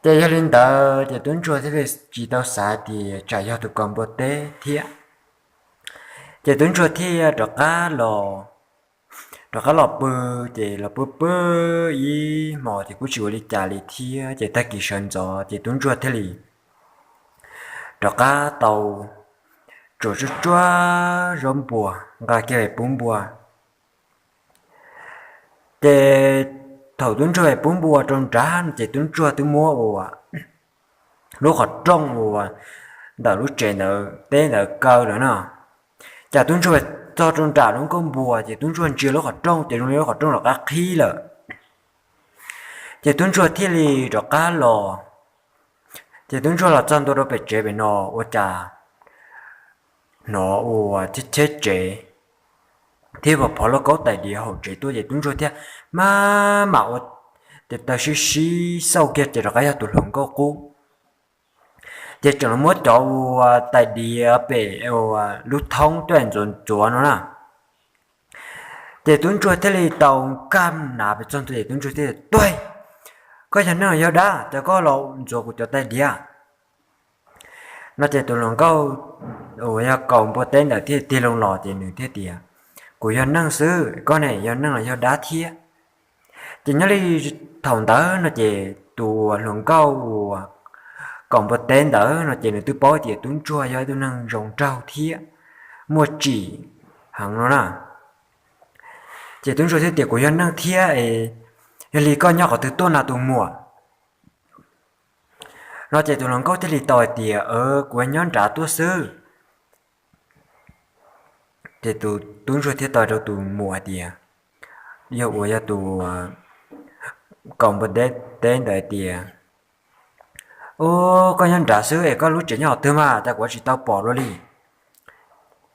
Ces yog li ntawd ces tub ntsuag thiaj li tsis tau xav tias tsam yog tus kaus npua teb thiab. Ces tub ntsuag thiaj rov qab los, rov qab los pw, ces los pw pw ib hmos ces kuj tsis ua li cas li thiab ces tag kis sawv ntxov ces tub ntsuag thiaj li rov qab tau tsuav tsuav tsuav zaub npua nqa kiag pub npua. Ces thaum tub ntsuag pub npua rau nrad no ces tub ntsuag twb muab ua lub qhov rooj uas ntawm lub tsev ntawd teb ntawd kaw lawm no. Ces tub ntsuag txog rau nram lub nkuaj npua ces tub ntsuag ntsia lub qhov rooj ces zoo li lub qhov rooj rov qab qhib lawm. Ces tub ntsuag thiaj li rov qab los. Ces tub ntsuag los txog ntua rau pem tsev pem no ua cas hnov ua cheb cheb tsev thiab phov phov lauj kaub tais diav hauv tsev tuaj ces tub ntsuag thiaj maj mam ua tes taw sib sib xauj kiag ces rov qab yog tus hluas nkauj qub. Ces tseem los muab cov ua tais diav pem lub thoob tuaj ntxuav ntxuav no na. Ces tub ntsuag thiaj li tau nkag nav pes txog ntua ces tub ntsuag thiaj tias, Tuag, koj yog neeg los yog dab, cas koj los ntxuav kuv cov tais diav? No ces tus hluas nkauj uas yog kaus npua teb ntawd thiaj tig loo los ces nws thiaj tias, Kuv yog neeg xwb, koj ne yog neeg los yog dab thiab? Ces nyob li thaum ntawd no ces tus hluas nkauj uas kaus npua teb ntawd no ces nws twb paub tias tub ntsuag yog ib tug neeg zoo nraug thiab muaj tsim heev no na. Ces tub ntsuag thiaj tias, Kuv yog neeg thiab es, yog li koj nyob qhov twg tuaj na tus muam? No ces tus hluas nkauj thiaj li tau hais tias, Kuv nyob nrad tuaj xwb. Ces tus tub ntsuag thiaj tau rau tus muam hais tias, yog uas yog tus kaus npua teb ntawd hais tias, Ub, koj nyob nrad xwb es koj lub tsev nyob qhov twg mas cas kuv tsis tau pom dua li?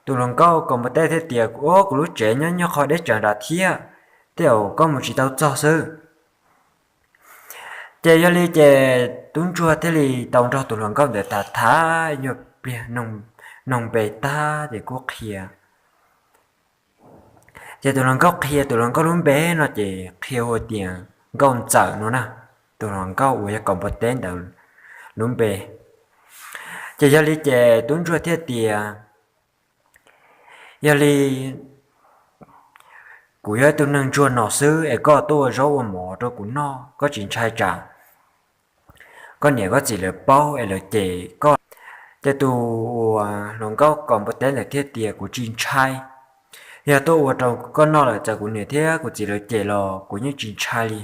Tus hluas nkauj kaus npua teb thiaj tias, Ub, kuv lub tsev nyob nyob qhov deb tsawv nrad thiab, tej zaum koj mus tsis tau txog xwb. Ces yog li ces tub ntsuag thiaj li tau nrog tus hluas nkauj ntawd tham tham ib nyuag pliag, noog npe tag ces kuj qhia. Ces tus hluas nkauj qhia tus hluas nkauj lub npe no ces qhia hu tias Nkauj Ntxawm no na, tus hluas nkauj uas yog kaus npua teb ntawd lub npe. Ces yog li ces tub ntsuag thiaj tias, Yog li kuv yog ib tug neeg ntsuag no xwb es koj tuaj ua zaub ua mov rau kuv noj, koj tsis ntshai tsam koj niam koj txiv lawv paub es lawv cem koj? Ces tus uas hluas nkauj kaus npua teb ntawd thiaj tias, Kuv tsis ntshai. Yog tuaj ua rau koj noj lawm txawm kuv niam thiab kuv txiv lawv cem los kuv yeej tsis ntshai li.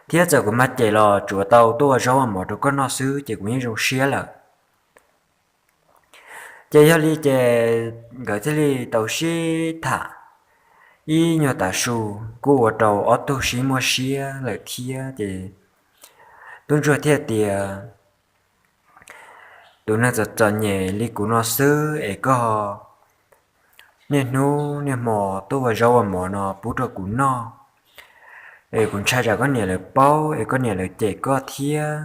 Thiab txawm kuv mag cem los tsuav tau tuaj ua zaub ua mov rau koj noj xwb ces kuv yeej zoo siab lawm. Ces yog li ces nkawd thiaj li tau sib tham ib nyuag tav su, kuj ua rau ob tug sib muaj siab lawm thiab. Ces tub ntsuag thiaj tias, Tus neeg txom txom nyem li kuv no xwb es koj niaj hnub niaj hmo tuaj ua zaub ua mov no pub rau kuv noj, es kuv ntshai tsam koj niam lawv paub es koj niam lawv cem koj thiab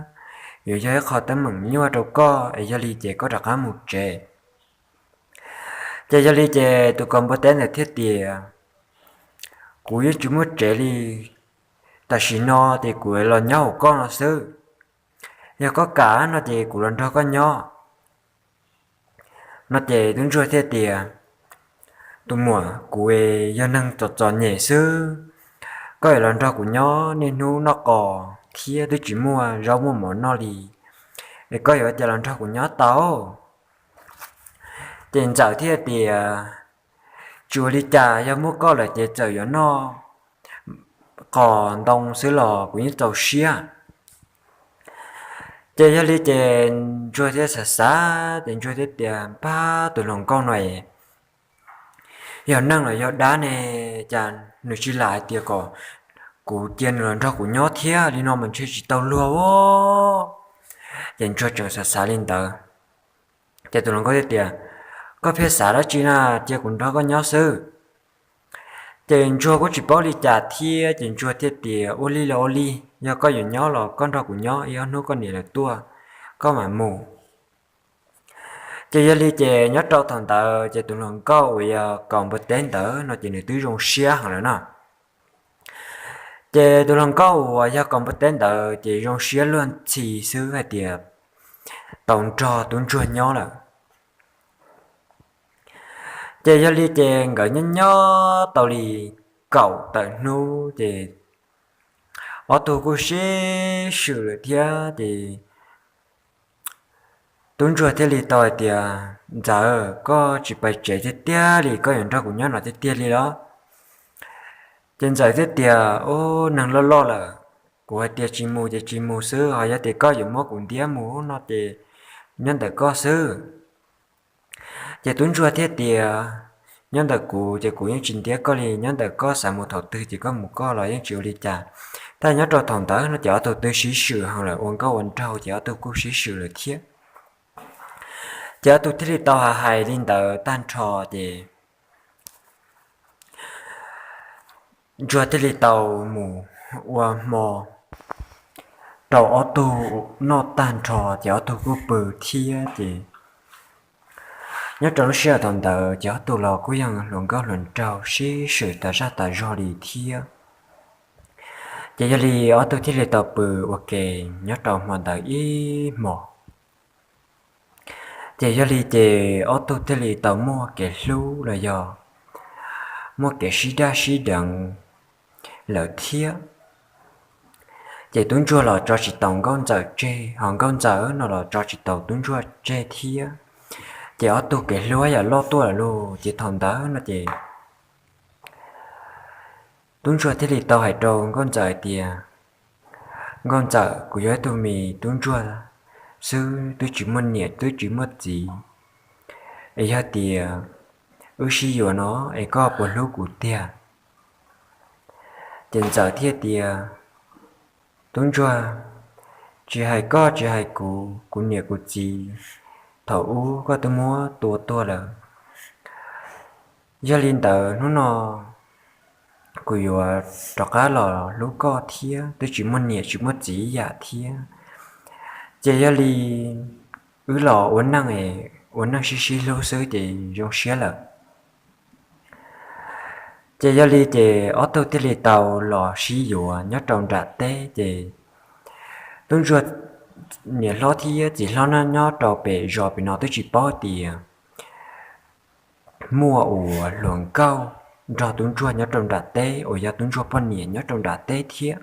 yuav yog ib qho teeb meem nyuaj rau koj, es yog li ces koj rov qab mus tsev. Ces yog li ces tus kaus npua teb ntawd thiaj tias, Kuv yeej tsis muaj tsev li, tam sim no ces kuv los nyob hauv koj no xwb. Yog koj kam no ces kuv los nrog koj nyob. No ces tub ntsuag thiaj tias, tus muam, kuv yog neeg txom txom nyem xwb, koj yuav los nrog kuv nyob niaj hnub noj qos thiab twb tsis muaj zaub muaj mov noj li, es koj yuav ua cas los nrog kuv nyob tau? Ces ntxawm thiaj tias, tsis ua li cas, yog muaj koj lawm ces txawm yuav noj qos ntoo xwb los kuv yeej txaus siab. Ces yog li ces ntsuag thiaj xav xav ces ntsuag thiaj tias, pab, tus hluas nkauj no yog neeg los yog dab ne, cas nws tsis lam hais tias kom kuv cia nws los nrog kuv nyob thiab li no mas ntshe tsis tau luag a. Ces ntsuag tseem xav xav li ntawd, ces tus hluas nkauj thiaj tias, koj pheej xav dab tsi na, cia kuv nrog koj nyob xwb. Ces ntsuag kuj tsis paub li cas thiab ces ntsuag thiaj tias, ua li los ua li, yog koj yuav nyob los koj nrog kuv nyob, ib ob hnub koj niam lawv tuaj koj mam mus. Ces yog li ces nyob rau thaum ntawd ces tus hluas nkauj uas yog kaus npua teb ntawd no ces nws twb zoo siab heev lawm no. Ces tus hluas nkauj uas yog kaus npua teb ntawd ces zoo siab luag ntxhi xwb hais tias tau nrog tub ntsuag nyob lawm. Ces yog li ces nkawd nyob nyob tau li kaum tawm hnub ces ob tug kuj sib swm lawm thiab ces tub ntsuag thiaj li tau hais tias, ntxawm, koj tsis pais tsev tiag tiag li, koj yuav nrog kuv nyob no tiag tiag li los? Ces ntxawm thiaj tias, ub, neeg loj loj lawm, kuv hais tias tsis mus ces tsis mus xwb, ho yog tias koj yuav muab kuv ntiab mus no ces nyob ntawm koj xwb. Ces tub ntsuag thiaj tias, nyob ntawm kuv ces kuv yeej tsis ntiab koj li, nyob ntawm koj xav mus thaum twg ces koj mus koj los yeej tsis ua li cas. Tab nyob rau thaum ntawd no ces ob tug twb sib swm heev lawm, ua nkauj ua nraug ces ob tug kuj sib swm lawm thiab. Ces ob tug thiaj li tau hais hais li ntawd tag nrho ces ntsuag thiaj li tau mus ua hmo rau ob tug noj tag nrho ces ob tug kuj pw thiab ces nyob rau lub sij hawm thaum ntawd ces ob tug los kuj yog hluas nkauj hluas nraug sib swm tas zaj tas zog li thiab. Ces yog li ob tug thiaj li tau pw ua ke nyob rau hmo ntawd ib hmos. Ces yog li ces ob tug thiaj li tau muaj kev hlub los yog muaj kev sib daj sib deev lawm thiab. Ces tub ntsuag los tso tsis tau nkauj ntxawm tseg, ho nkauj ntxawm no los tso tsis tau tub ntsuag tseg thiab. Ces ob tug kev hlub yam loj tuaj lawm lauj. Ces thaum ntawd no ces tub ntsuag thiaj li tau hais rau nkauj ntxawm hais tias, nkauj ntxawm, kuv yog ib tug me tub ntsuag xwb, twb tsis muaj niam twb tsis muaj txiv, es yog tias wb sib yuav no es koj puas hlub kuv tiag? Ces ntxawm thiaj tias, tub ntsuag, tsis hais koj tsis hais kuv, kuv niam kuv txiv thaum ub koj twb muab tua tuag lawm. Yog li ntawd hnub no kuv yuav rov qab los hlub koj thiab, twb tsis muaj niam tsis muaj txiv ib yam thiab. Ces yog li wb los ua neej, ua neej sib sib hlub xwb ces zoo siab lawm. Ces yog li ces ob tug thiaj li tau los sib yuav nyob rau nram teb ces tub ntsuag niam hlob thiab txiv hlob nyob rau pem zos pem no twb tsis paub tias muaj uas hluas nkauj nrog tub ntsuag nyob rau nram teb uas yog tub ntsuag poj niam nyob rau nram teb thiab.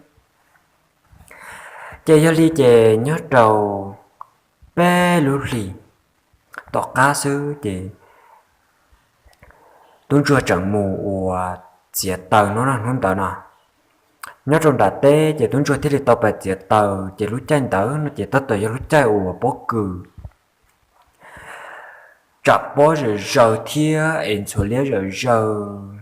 Ces yog li ces nyob rau peb lub hlis tom qab xwb ces tub ntsuag tseem mus ua txiav taws no hnub ntawd no. Nyob rau nram teb ces tub ntsuag thiaj li tau pais txiav taws ces lub caij ntawd no ces tab tom yog lub caij uas pob kws tsam pob zawm zaws thiab es ntxhuav liab zawm zaws.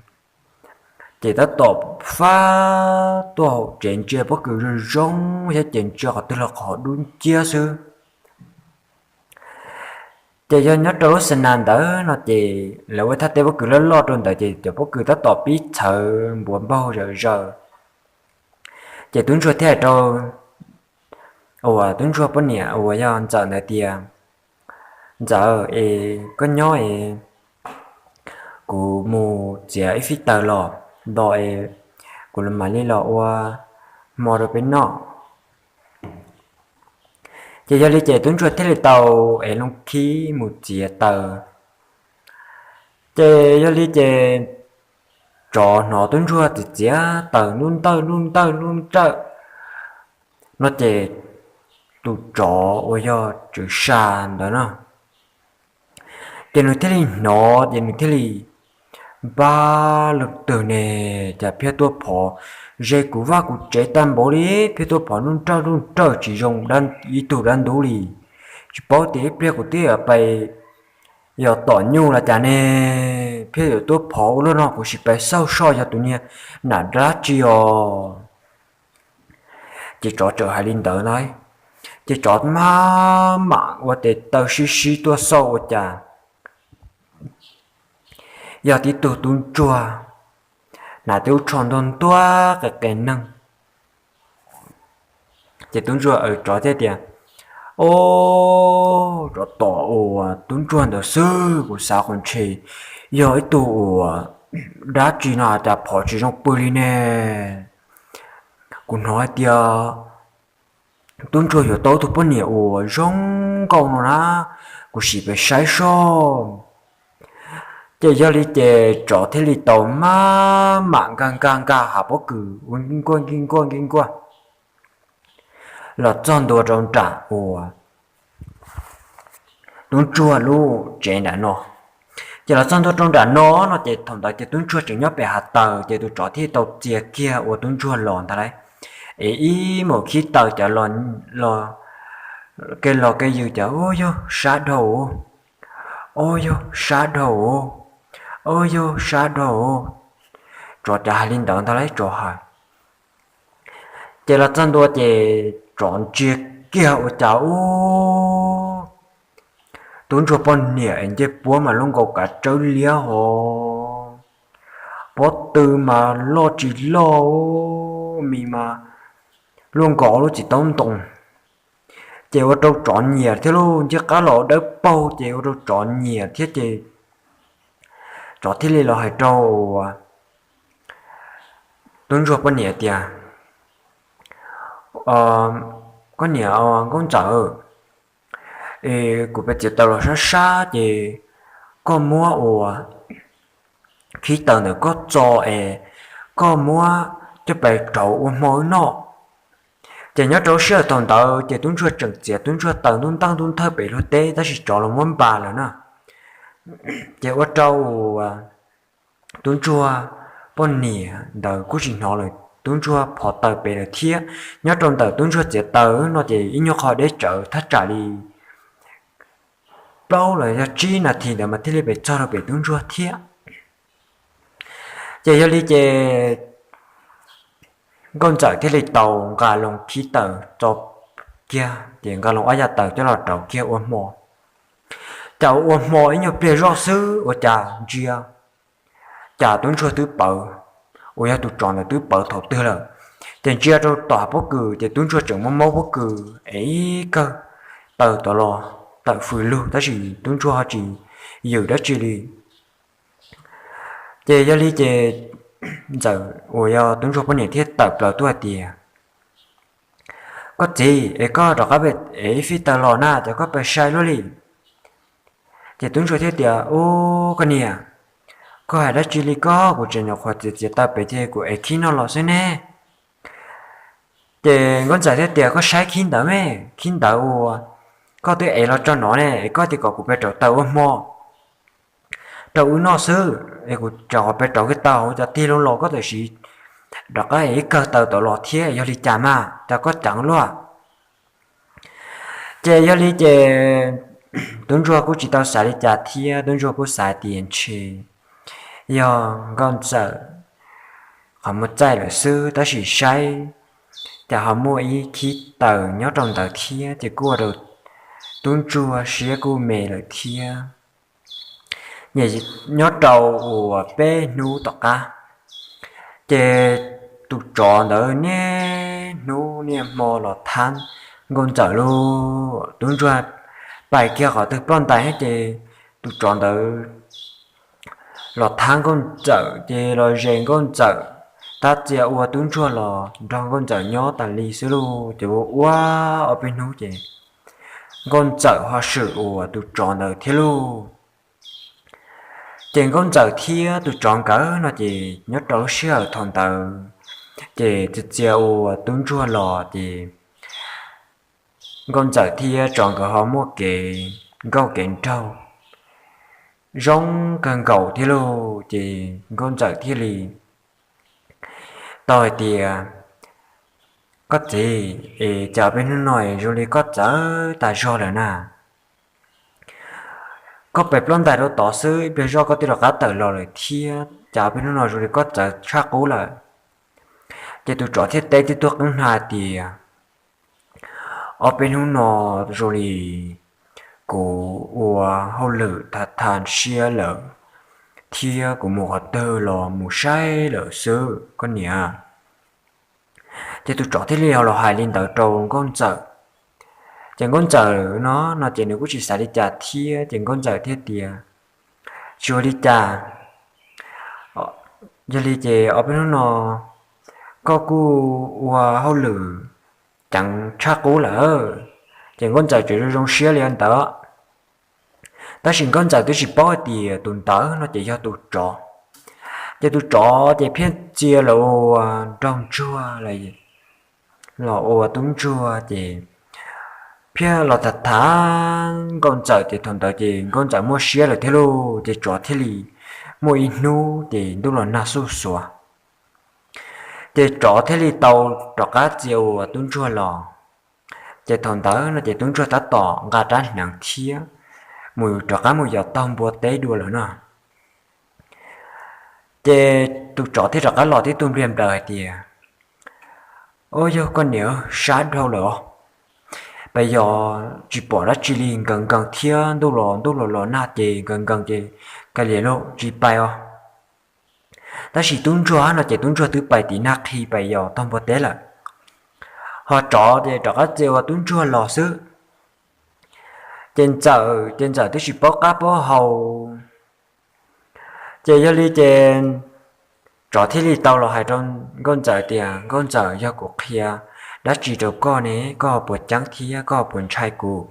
Ces tab tom fab tuaj hauv tsev ntsia pob kws zoo zoo thiab ces ntsia qhov twg los qhov dub nciab xwb. Ces yog nyob rau lub xab nas ntawd no ces lawv ua thaj teb pob kws loj loj rau ntawd ces cov pob kws tab tom pib txhawv npuav npaug zawm zaws. Ces tub ntsuag thiaj hais rau uas tub ntsuag poj niam uas yog ntxawm ntawd tias, ntxawm es koj nyob es kuv mus txiav ib fij taws los ntawm es kuv mam li los ua hmo rau peb noj. Ces yog li ces tub ntsuag thiaj li tau es loo khib mus txiav taws Ces yog li ces tsov hnov tub ntsuag txiav txiav taws nub ntawj nub ntawj nub ntawj no ces tus tsov uas yog Tswv Sa ntawd no ces nws thiaj li hnov ces nws thiaj li, npab, leej twg ne, cas pheej tuaj phov ze kuv vaj kuv tsev tag npaum li, pheej tuaj phov nub nrawj nub nrawj tsis zoo ib tug dab ntub li. Tsis paub tias ib pliag kuv twb yuav pais yog tom nyuj los cas ne, pheej yuav tuaj phov ua luaj no, kuv sim pais xauj soj yog tus niag nam dab tsi os. Ces tsov txawm hais li ntawd ntag, ces tsov maj mam ua tes taw sib sib tuaj xauj ua cas yog tib tug tub ntsuag hnav tib lub tsho ntuag ntuag qe qe neeg. Ces tub ntsuag, tsov thiaj tias, Ob, tsov tom uas tub ntsuag ntawd xwb, kuv xav qhov ntshe yog ib tug uas dab tsi no cas phov tsis zoo pw li ne. Kuv hnov hais tias tub ntsuag yuav tau tus poj niam uas zoo nkauj no na, kuv sim pes saib soj. Ces yog li ces tsov thiaj li tau maj mam nkag nkag nkag hav pob kws ua nkij nkuaj nkij nkuaj nkij nkuaj los txog ntua rau nram uas tub ntsuag lub tsev nram no. Ces los txog ntua rau nram no no ces thaum ntawd ces tub ntsuag tseem nyob pem hav taws ces tus tsov thiaj tau txia kiag ua tub ntsuag los ntag lauj. Es ib mus khib taws cov los, kev los kev yws cov, Ub yog sab dhau, ub yog sab dhau, ub yog sab dhau. Tsov cov hais li ntawd ntag lauj, tsov hais. Ces los txog ntua ces tsov ntsia kiag ua cas ub, tub ntsuag poj niam es ncej puab mas lub nkaus kav tsawb liab hos, pob tw mas loj tsis loj, mis mas luaj nkaus lub txiv taub ntoo. Ces ua rau tsov nyiam thiab lauj, ncej qab los dawb paug ces ua rau tsov nyiam thiab ces tsov thiaj li los hais rau tub ntsuag poj niam tias, Koj niam nkauj ntxawm, es kuv pes txiav taws los sab sab ces koj muab uas khib taws ntawm koj txo es koj muab coj pes rauv ua hmo wb noj. Ces nyob rau sij hawm thaum ntawd ces tub ntsuag tseem txiav tub ntsuag taws ntub ntaj ntub nthawj pem luag teb tab sis tsov los muab npas lawm na. Ces ua rau tub ntsuag poj niam ntawd kuj tsis hnov lawm, tub ntsuag phov taws pem lawm thiab. Nyob rau ntawm tub ntsuag txiav taws no ces ib nyuag qho deb tsawv thaj tsam li plaub los yog tsib nas this ntawd mas thiaj li pes txog rau pem tub ntsuag thiab. Ces yog li ces nkauj ntxawm thiaj li tau nqa loo khib taws tso kiag ces nqa loo ob yav taws coj los rauv kiag ua hmo. Cas ua hmo ib nyuag pliag zoj xwb ua cas ntsia cas tub ntsuag twb pawv, uas yog tus tsov ntawd twb pawv thaum twg lawm. Ces ntsia rau tom pob kws ces tub ntsuag tseem muab maub pob kws es ib kawg taws tod los tawm fws lug tab sis tub ntsuag ho tsis yws dab tsi li. Ces yog li ces ntxawm uas yog tub ntsuag poj niam thiaj tawm plaws tuaj hais tias, Koj txiv, es koj rov qab pem ib fij taws los na, ces koj pes sai luaj li. Ces tub ntsuag thiaj tias, Ub, koj niam, koj hais dab tsi li koj? Kuv tseem nyuam qhuav txiav txiav taws pem ces kuv ev khib noj los xwb ne. Ces nkauj ntxawm thiaj tias, Koj saib khib ntawd me, khib ntawd uas koj twb ev los tso no ne, es koj tias kom kuv pes rauv taws ua hmo rau wb noj xwb, es kuv tseem qhov pes rauv kiag taws hauv cov tig loo los koj tam sim rov qab ev ib kawg taws tod los thiab, yog li cas mas cas koj ceev luaj? Ces yog li ces tub ntsuag kuj tsis tau xav li cas thiab, tub ntsuag kuj xav tias ntshe yog nkauj ntxawm qhov muag txaij lawm xwb, tab sis saib cas ho muaj ib khib taws nyob rau ntawd thiab, ces kuj ua rau tub ntsuag siab kuj me lawm thiab. Nyob rau uas peb hnub tom qab, ces tus tsov ntawd niaj hnub niaj hmo los thab nkauj ntxawm lauj. Tub ntsuag pais kiag qhov twg ploj ntais ces tus tsov ntawd los thab nkauj ntxawm ces los ze nkauj ntxawm, tab txia ua tub ntsuag los nrog nkauj ntxawm nyob tas li xwb lauj. Ces ua ua ob peb hnub ces nkauj ntxawm ho swm uas tus tsov ntawd thiab lauj. Ces Nkauj Ntxawm thiab tus tsov nkawd no ces nyob rau lub sij hawm thaum ntawd ces txia txia ua tub ntsuag los ces Nkauj Ntxawm thiab tsov nkawd ho muaj kev nkauj kev nraug zoo kawg nkaus thiab lauj. Ces Nkauj Ntxawm thiaj li tau hais tias, koj txiv, es cas peb hnub no zoo li koj txawv tas zog lawm na? Koj pem plaub ntais rau tod xwb, ib pliag zoj koj twb rov qab tawm los lawm thiab, cas peb hnub no zoo li koj txawv tshaj qub lawm? Ces tus tsov thiaj teb tib tug qeeb hna tias, ob peb hnub no zoo li kuv ua hauj lwm tha tha siab lawm thiab kuv mus qhov twg los mus saib lawm xwb koj niam. Ces tus tsov thiaj li ho los hais li ntawd rau Nkauj Ntxawm. Ces Nkauj Ntxawm no no ces nws kuj tsis xav li cas thiab ces Nkauj Ntxawm thiaj tias, tsis ua li cas, yog li ces ob peb hnub no koj kuj ua hauj lwm ceev tshaj qub lawm. Ces Nkauj Ntxawm tseem zoo zoo siab li ntawd. Tab sis Nkauj Ntxawm twb tsis paub hais tias tus ntawd no ces yog tus tsov. Ces tus tsov ces pheej txia los ua nraug ntsuag los ua tub ntsuag ces pheej los tham tham Nkauj Ntxawm ces thaum ntawd ces Nkauj Ntxawm muaj siab lawm thiab lauj, ces tsov thiaj li muaj ib hnub ces ntuj los nag xuj xuav, ces tsov thiaj li tau rov qab txia ua tub ntsuag los. Ces thaum ntawd no ces tub ntsuag tab tom nqa rab hneev thiab mus rov qab mus yos taug npua teb dua lawm no. Ces tus tsov thiaj rov qab los tib tug npliag nplaws hais tias, o yog koj niam, sab dhau lawm os, pes yos tsis pom dab tsi li, nkees nkees thiab ntuj los ntuj los los nag ces nkees nkees ces kav liam lauj tsis pais os. Tab sis tub ntsuag no ces tub ntsuag twb pais tim nag qhi pais yos taug npua teb lawm, ho tsov ces rov qab txia ua tub ntsuag los xwb. Ces Ntxawm ces Ntxawm twb tsis paub qab paub hau, ces yog li ces tsov thiaj li tau los hais rau Nkauj Ntxawm tias, Nkauj Ntxawm, yog kuv qhia dab tsi rau koj ne, koj ho puas ceeb thiab koj ho puas ntshai kuv?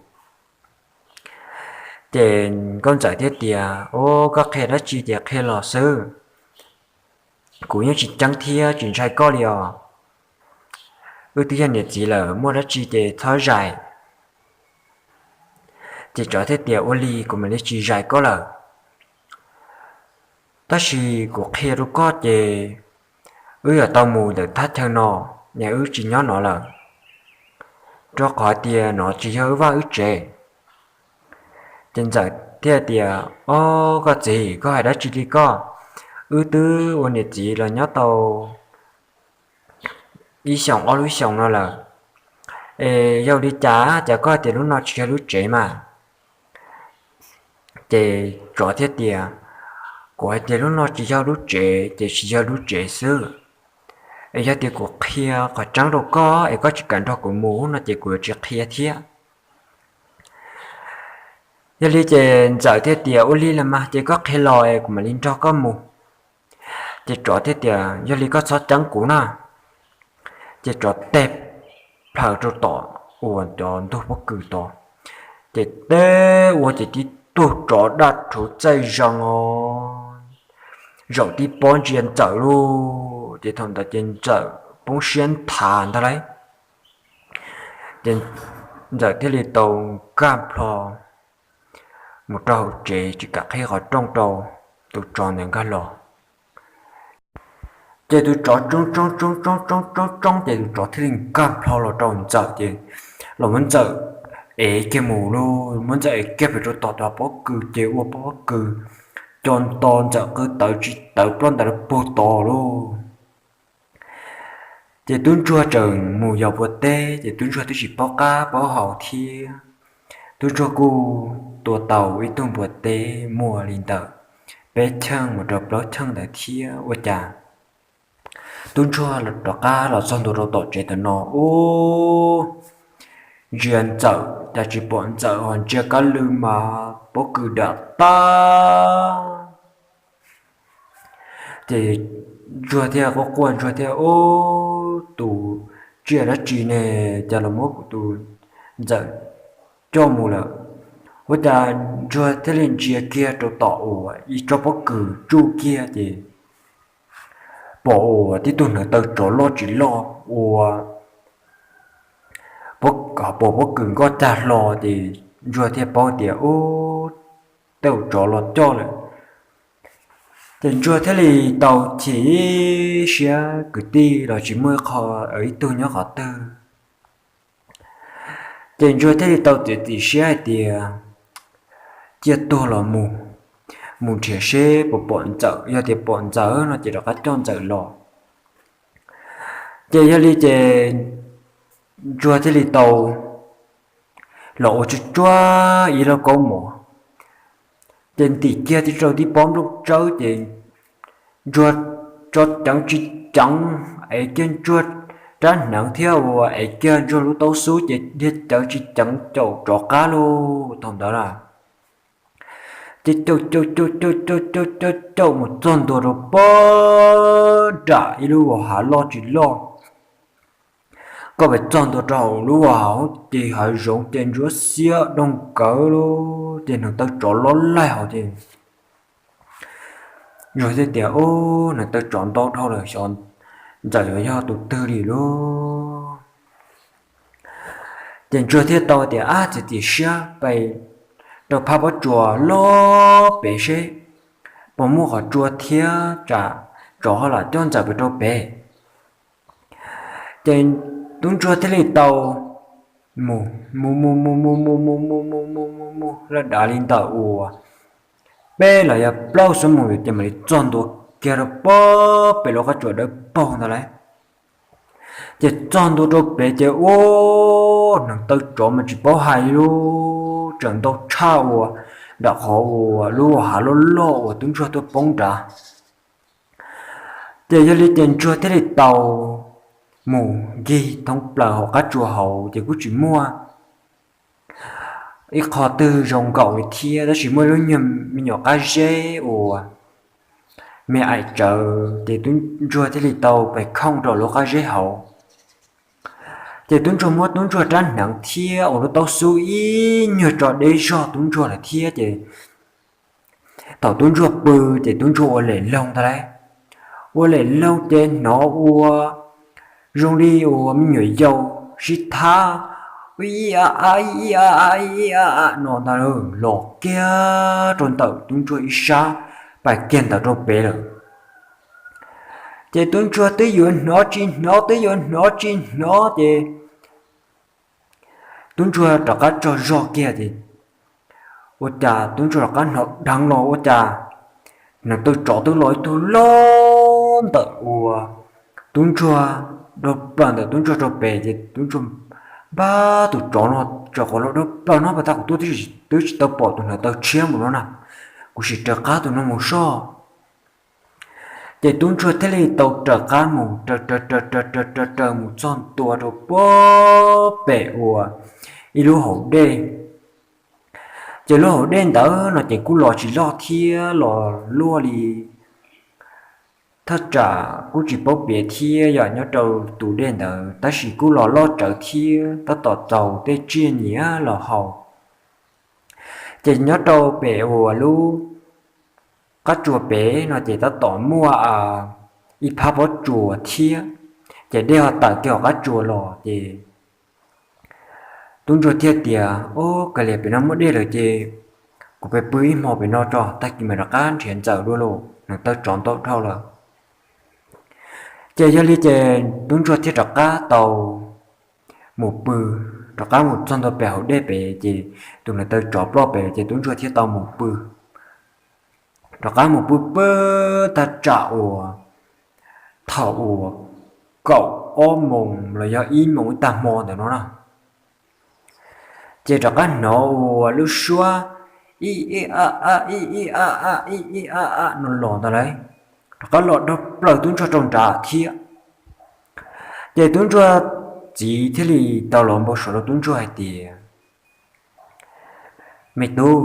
Ces Nkauj Ntxawm thiaj tias, o, koj qhia dab tsi ces qhia los xwb, kuv yeej tsis ceeb thiab tsis ntshai koj li os. Wb twb yog niam txiv lawm, muaj dab tsi ces txhob zais. Ces tsov thiaj tias, ua li kuv mam li tsis zais koj lawm, tab sis kuv qhia rau koj ces wb yuav tau mus ntawm thaj chaw no, es wb tsis nyob no lawm, rau qhov tias no tsis yog wb vaj wb tsev. Ces Ntxawm thiaj tias, o, koj txiv, koj hais dab tsi li koj? Wb twb ua niam txiv los nyob tau ib xyoos ob lub xyoos no lawm, es yog li cas cas koj hais tias lub no tsis yog lub tsev mas? Ces tsov thiaj tias, kuv hais tias lub no tsis yog lub tsev ces tsis yog lub tsev xwb, es yog tias kuv qhia qhov tseeb rau koj es koj tsis kam nrog kuv mus no ces kuv yuav tsis qhia thiab. Yog li ces Ntxawm thiaj tias, ua li los mas ces koj qhia los es kuv mam li nrog koj mus. Ces tsov thiaj tias, yog li koj txhob ceeb kuv na. Ces tsov teg plaws rau tom uas cov ntug pob kws tod, ces teb ua ces tib tug tsov daj rhuv txaij zog os, zaum tib pob ntsia Ntxawm lauj. Ces thaum ntawd ces Ntxawm poob siab nthav ntag lauj. Ces Ntxawm thiaj li tau nkag plho mus rau hauv tsev tsis kam qhib qhov rooj rau tus tsov ntawd nkag los. Ces tus tsov tsoob tsoob tsoob tsoob tsoob tsoob tsoob ces tus tsov thiaj li nkag plho los rau Ntxawm ces los muab Ntxawm ev kiag mus lauj, muab Ntxawm ev kiag pem rau tom cov pob kws ces ua pob kws co nto Ntxawm qw tawv tsis tawv ploj ntais rau puag tod lauj. Ces tub ntsuag tseem mus yos npua teb ces tub ntsuag twb tsis paub qab paub hau thiab. Tub ntsuag kuj tua tau ib tug npua teb muaj li ntawm peb cheej mus rau plaub cheej ntawd thiab ua cas tub ntsuag rov qab los txog ntua rau tom tsev tam no ub, ntsia Ntxawm cas tsis pom Ntxawm ho ntsia kab lw mas pob kws dam tag. Ces ntsuag thiaj quaj quaj ntsuag thiaj ub, tus tsiaj dab tsi ne, cas los muab kuv tus Ntxawm coj mus lawm. Ua cas Ntsuag thiaj li ntsia kiag rau tom uas ib tsob pob kws tsuj kiag ces pom uas tib tug hneev taw tsov loj tsis loj ua pom pob kws nkoj cag hlo ces Ntsuag thiaj paub tias ub, tej tsov los coj lawm. Ces Ntsuag thiaj li tau chim siab, kwv tij los tsis muaj ib qho, ib tug nyob qhov twg. Ces Ntsuag thiaj li tau txiav txim siab hais tias cia tuag los mus, mus nrhiav seb puas pom Ntxawm, yog tias pom Ntxawm no ces rov qab coj Ntxawm los. Ces yog li ces Ntsuag thiaj li tau los ua tsuj tsuag ib lauj kaub mov, ces ntim kiag tib rau tib pob nplooj tsawb ces Ntsuag tso ceev tsis ceev, ev kiag Ntsuag rab hneev thiab ua ev kiag Ntsuag lub taub xub ces dhia ceev tsis ceev caum rov qab lauj. Thaum ntawd na ces caum caum caum caum caum caum caum mus txog ntua rau pem nram ib lub hav loj tsis loj. Koj pem txog ntua rau hauv lub hav ces hav zoov ces ntsuab xiab doog kawg lub ces hneev taw tsov loj laig hauv ces Ntsuag thiaj tias ub, hneev taw tsov ntau dhau lawm xyov Ntxawm yuav yog tus twg li lauj. Ces Ntsuag thiaj tau tias ab, txiav txim siab pem rau phab pob tsuas loj pem seb puas muaj qhov tsua thiab tsam tsov ho lam coj Ntxawm pem rau pem. Ces tub Ntsuag thiaj li tau mus mus mus mus mus mus mus mus mus mus mus mus laj dav li ntawm uas peb los yog plaub xuab moos ces mam li txog ntua kiag rau pem lub qab tsuas dawb paug ntawd lawm. Ces txog ntua rau pem ces ub, hneev taw tsov mas tsis paub hais li lauj, tseem ntau tshaj uas nram qhov uas lub hav loj loj uas tub Ntsuag tuaj poob nrad. Ces yog li ces Ntsuag thiaj li tau mus nkig thoob plaws hauv qab tsuas hauv ces kuj tsis muaj ib qho twg zoo nkaus li thiab, tab sis muaj lub nyuag me nyuam qab zeb uas me aim tsawv, ces tub Ntsuag thiaj li tau pes khooj rau lub qab zeb hauv. Ces tub Ntsuag muab tub Ntsuag rab hneev thiab ua lub taub xub ib nyuag tso deb zog tub Ntsuag lawm thiab ces thaum tub Ntsuag pw ces tub Ntsuag ua lem loog ntag lauj. Ua lem loog ces hnov ua zoo li uas me nyuam yaus sib thab ib a a ib a a ib a a no ntag los kiag rau ntawm tub Ntsuag ib sab, pais kiag ntawd rau pem lawm. Ces tub Ntsuag twb yuav hnov tsis hnov, twb yuav hnov tsis hnov ces tub Ntsuag rov qab tsaug zog kiag ces ua cas tub Ntsuag rov qab hnov dheev los ua cas hneev taw tsov twb los ib tug loj ntawm uas tub Ntsuag, rau plaws ntawm tub Ntsuag rau pem ces tub Ntsuag, npab, tus tsov no tsov qhov los rau plaws no pas tag kuv tuaj twb tsis tau pom tus hneev taw tshiab mus no na, kuv sim raws qab tus no mus soj. Ces tub Ntsuag thiaj li tau raws qab mus raws raws raws raws raws raws mus txog ntua rau pem uas ib lub hauv dej. Ces lub hauv dej ntawd no ces kuj los tsis loj thiab los luaj li, thaj tsam kuj tsis paub piav thiab yom, nyob rau tus dej ntawd tab sis kuj los loj tsawv thiab tab tom txaus tej tsiaj nyiam los haus. Ces nyob rau pem uas lub qab tsuas pem no ces tab tom muaj ib phab pob tsuas thiab, ces dej ho tawm kiag hauv qab tsuas los ces tub Ntsuag thiaj tias, Ob, kav liam, pem no muaj dej lawm ces kuv pw pw ib hmo pem no tso, tag kis mam rov qab nrhiav Ntxawm dua lauj, hneev taw tsov ntau dhau lawm. Ces yog li ces tub Ntsuag thiaj rov qab tau mus pw, rov qab mus txog ntua pem hauv dej pem ces tus hneev taw tsov ploj pem ces tub Ntsuag thiaj tau mus pw. Rov qab mus pw pw tag tsam uas thaum uas kaum ob moos los yog ib moos ib tag hmo ntawm no na, ces rov qab hnov uas lub suab ib ib a a ib ib a a ib ib a a no los ntag lauj, rov qab los dhau plaws tub Ntsuag rau nrad thiab. Ces tub Ntsuag txiv thiaj li tau los npau suav rau tub Ntsuag hais tias, Me tub,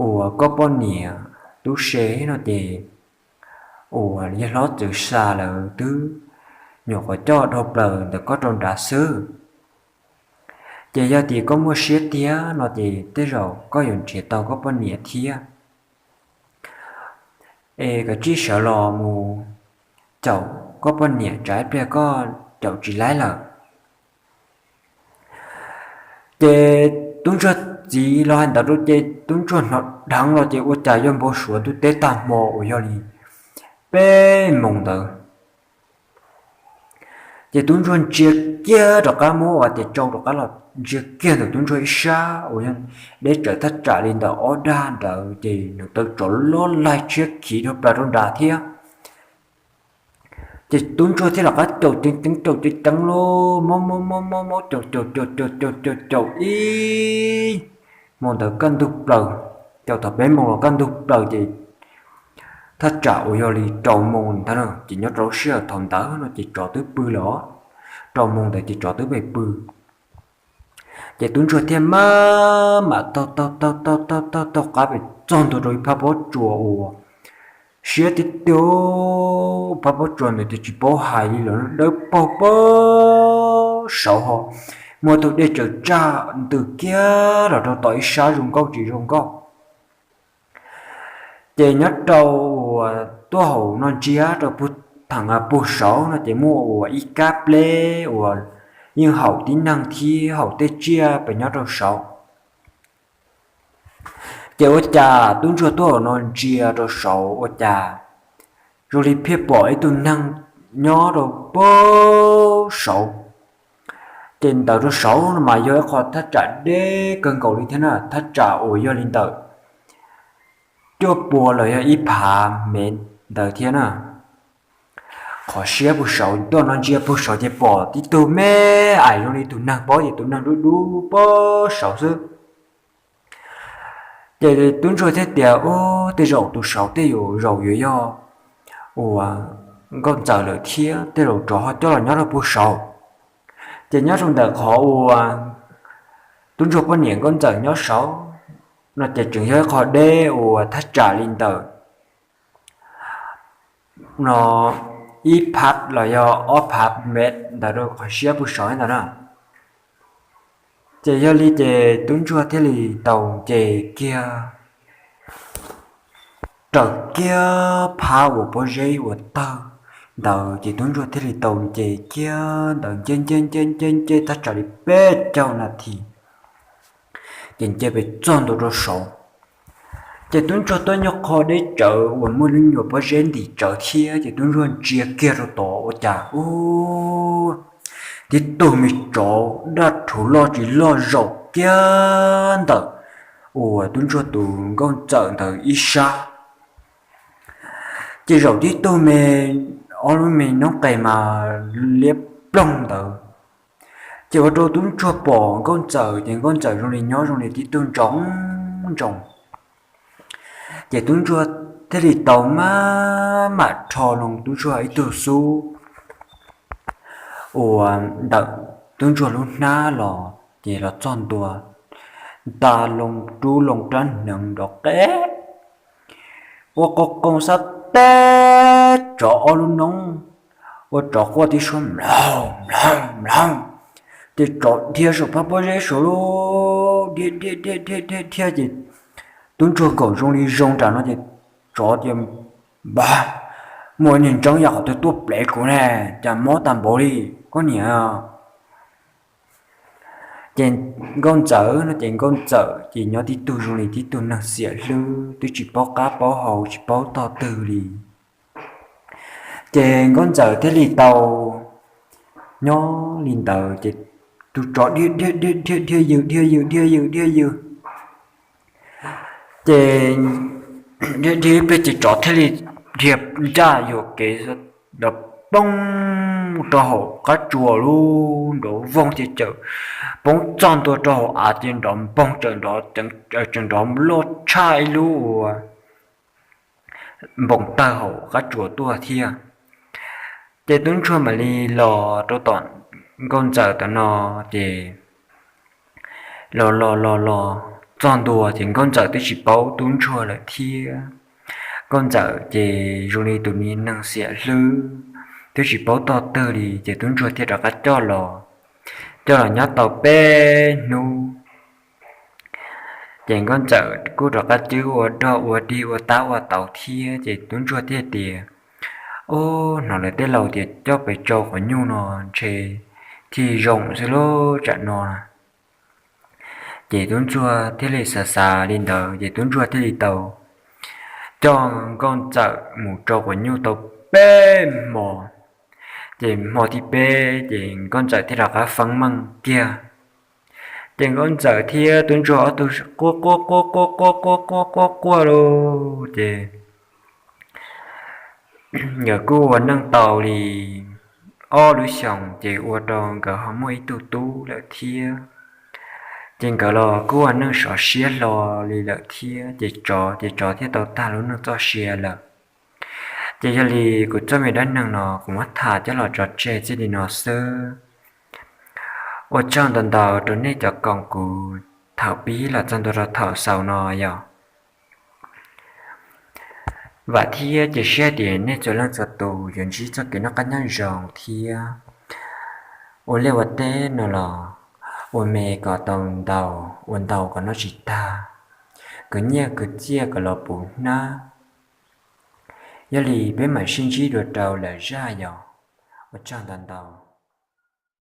uas koj poj niam tub se no ces uas yawg hlob txwv sa lawv twb nyuam qhuav coj dhau plaws ntawm koj rau nrad xwb. Ces yog tias koj muaj siab tiag no ces tej zaum koj yuav nrhiav tau koj poj niam thiab. Es koj cia li sawv los mus caum koj poj niam, tsam ib pliag koj caum tsis laib lawm. Ces tub ntsuag txiv los hais ntawd rau ces tub ntsuag hnov dheev los ces ua cas yog npau suav ntuj teb tag hmo uas yog li peb moos ntawd. Ces tub ntsuag ntsia kiag rov qab, muab ua tias tsau rov qab los ntsia kiag ntawm tub ntsuag ib sab uas yog deb tsawv thaj tsam li ntawm ob dag ntawd ces nws tau tsov loj laig tshiab khiv dhau plaws rau nram thiab. Ces tub ntsuag thiaj rov qab caum ceev ceev, caum ceev ceev los, mob mob mob mob mob, caum caum caum caum caum caum caum ib hmo ntawd kaj ntug plaws, caum thaum peb moos los kaj ntug plaws ces thaj tsam uas yog li rau moos ntawd ces nyob rau sij hawm thaum ntawd no ces tsov twb pw lawm os. Rau moos ntawd ces tsov twb pw. Ces tub ntsuag thiaj maj mam taug taug taug taug taug taug taug qab pem txog ntua rau ib phab pob tsuas uas siab tiag tiag, phab pob tsuas ntawd ces tsis paub hais li los dawb paug pag saud ho muaj tus dej tsaws tsaj ntws kiag los rau tom ib sab zoo nkauj tsis zoo nkauj. Ces nyob rau uas tuaj hauv no ntsia rau puag thaum puag saud no ces muaj uas ib kab pleb uas yeej haum tib neeg thiab haum tej tsiaj pem nyob rau saud. Ces ua cas tub ntsuag tuaj hauv no ntsia rau saud ua cas zoo li pheej pom ib tug neeg nyob rau puag saud. Ces ntawd rau saud no mas yog ib qho thaj tsam deb kawg nkaus li thiab na, thaj tsam uas yog li ntawm cuaj pua los yog ib phav mev ntawd thiab na. Qhov siab puag saud, tuaj no ntsia puag saud ces pom tib tug me ais zoo li tus neeg paub tias tus neeg dub dub puag saud xwb. Ces tub ntsuag thiaj tias, Ub, tej zaum tus saud tej zaum yuav yog uas nkauj ntxawm lawm thiab, tej zaum tsov ho coj los nyob rau puag saud. Ces nyob rau ntawm qhov uas tub ntsuag poj niam nkauj ntxawm nyob saud no ces tseem yog ib qho deb uas thaj tsam li ntawm no ib phav los yog ob phav mev ntawd rau qhov siab puag saud ntawd na. Ces yog li ces tub ntsuag thiaj li tau nce kiag, raws kiag phab uas pob zeb uas tawg ntawd ces tub ntsuag thiaj li tau nce kiag ntawd nce nce nce nce nce thaj tsam li peb caug nas this. Ces nce pem txog ntua rau saud, ces tub ntsuag tuaj nyob qho deb tsawv uas muaj lub nyuam pob zeb ntim tsawv thiab, ces tub ntsuag ntsia kiag rau tod ua cas ub, tib tug me tsov daj rhuv loj tsis loj zaum kiag ntawm uas tub ntsuag tus nkauj ntxawm ntawd ib sab. Ces zaum tib tug me, ob lub me noob qes mas liab ploog ntawd. Ces ua rau tub ntsuag pom nkauj ntxawm ces nkauj ntxawm zoo li nyob zoo li tib tug ntsoov ntsoov. Ces tub ntsuag thiaj li tau maj mam rho loo tub ntsuag ib tug xub uas ntawm tub ntsuag lub hnab los ces los txog ntua, nta loo rub loo rab hneev nrov qeb, ua qoo qoo xab teb tsov ob lub noob, ua tsov quaj tib suab mlaug mlaug mlaug. Ces tsov dhia saum phab pob zeb saud lub dhia dhia dhia dhia dhia dhia ces tub ntsuag nkaum zoo li zoo nram no ces tsov tias, Npag, muaj niag ntseeb yam qhov twg tuaj plev kuv ne, cas mob tag npaum li, koj niam. Ces nkauj ntxawm no ces nkauj ntxawm ces nyob tib tug zoo li tib tug neeg xiam hlwb twb tsis paub qab paub hau tsis paub tog twg li. Ces nkauj ntxawm thiaj li tau nyob li ntawd ces tus tsov dhia dhia dhia dhia dhia yws dhia yws dhia yws dhia yws. Ces dhia dhia ib pliag ces tsov thiaj li dhia ncaj yuam kev nrov poog rau hauv qab tsuas lub nrov voog ces txawm poob txog ntua rau hauv av ces nrov npoog tseem nrov loj tshaj ib lub uas npoos tawg hauv qab tsuas tuaj thiab. Ces tub ntsuag mam li los rau tom nkauj ntxawm tom no ces los los los los txog ntua ces nkauj ntxawm twb tsis paub tub ntsuag lawm thiab. Nkauj ntxawm ces zoo li tus me neeg xiam hlwb twb tsis paub tog twg li ces tub ntsuag thiaj rov qab coj los. coj los nyob tau peb hnub, ces Nkauj Ntxawm kuj rov qab cwb ua dog ua dig ua tab ua tauv thiab, ces tub ntsuag thiaj tias, Ub, hnov lawv tej laus tias coj pes tsau quav nyuj no ntshe thiaj zoo xwb lauj tsam no. Ces tub ntsuag thiaj li xav xav li ntawd, ces tub ntsuag thiaj li tau coj Nkauj Ntxawm mus tsau quav nyuj tau peb hmo. Ces hmo thib peb ces Nkauj Ntxawm thiaj rov qab feeb meej kiag. Ces Nkauj Ntxawm thiab tub ntsuag ob tug quaj quaj quaj quaj quaj quaj quaj quaj quaj lauj, ces nkawd kuj ua neej tau li ob lub xyoos, ces ua rau nkawd ho muaj ib tug tub lawm thiab. Ces nkawd los kuj ua neej sov siab hlo li lawm thiab, ces tsov ces tsov thiaj tau tag lub neej txoj sia lawm. Ces yog li kuv txoj me dab neeg no kuv muab tham coj los tso tseg txij li no xwb. Ua tsaug ntau ntau rau nej cov koom kuv thaum pib los txog ntua rau thaum xaus no yog. Vam thiab cia siab tias nej txhua leej txhua tus yuav ntsib txoj kev noj qab nyob zoo thiab ua liaj ua teb no los ua me kom tau ntau, ua ntau kom noj tsis tag, kwv nyiaj kwv txiaj kom los puv hnab. Yog li peb mam sib ntsib dua rau lwm zaj yog. Ua tsaug ntau ntau.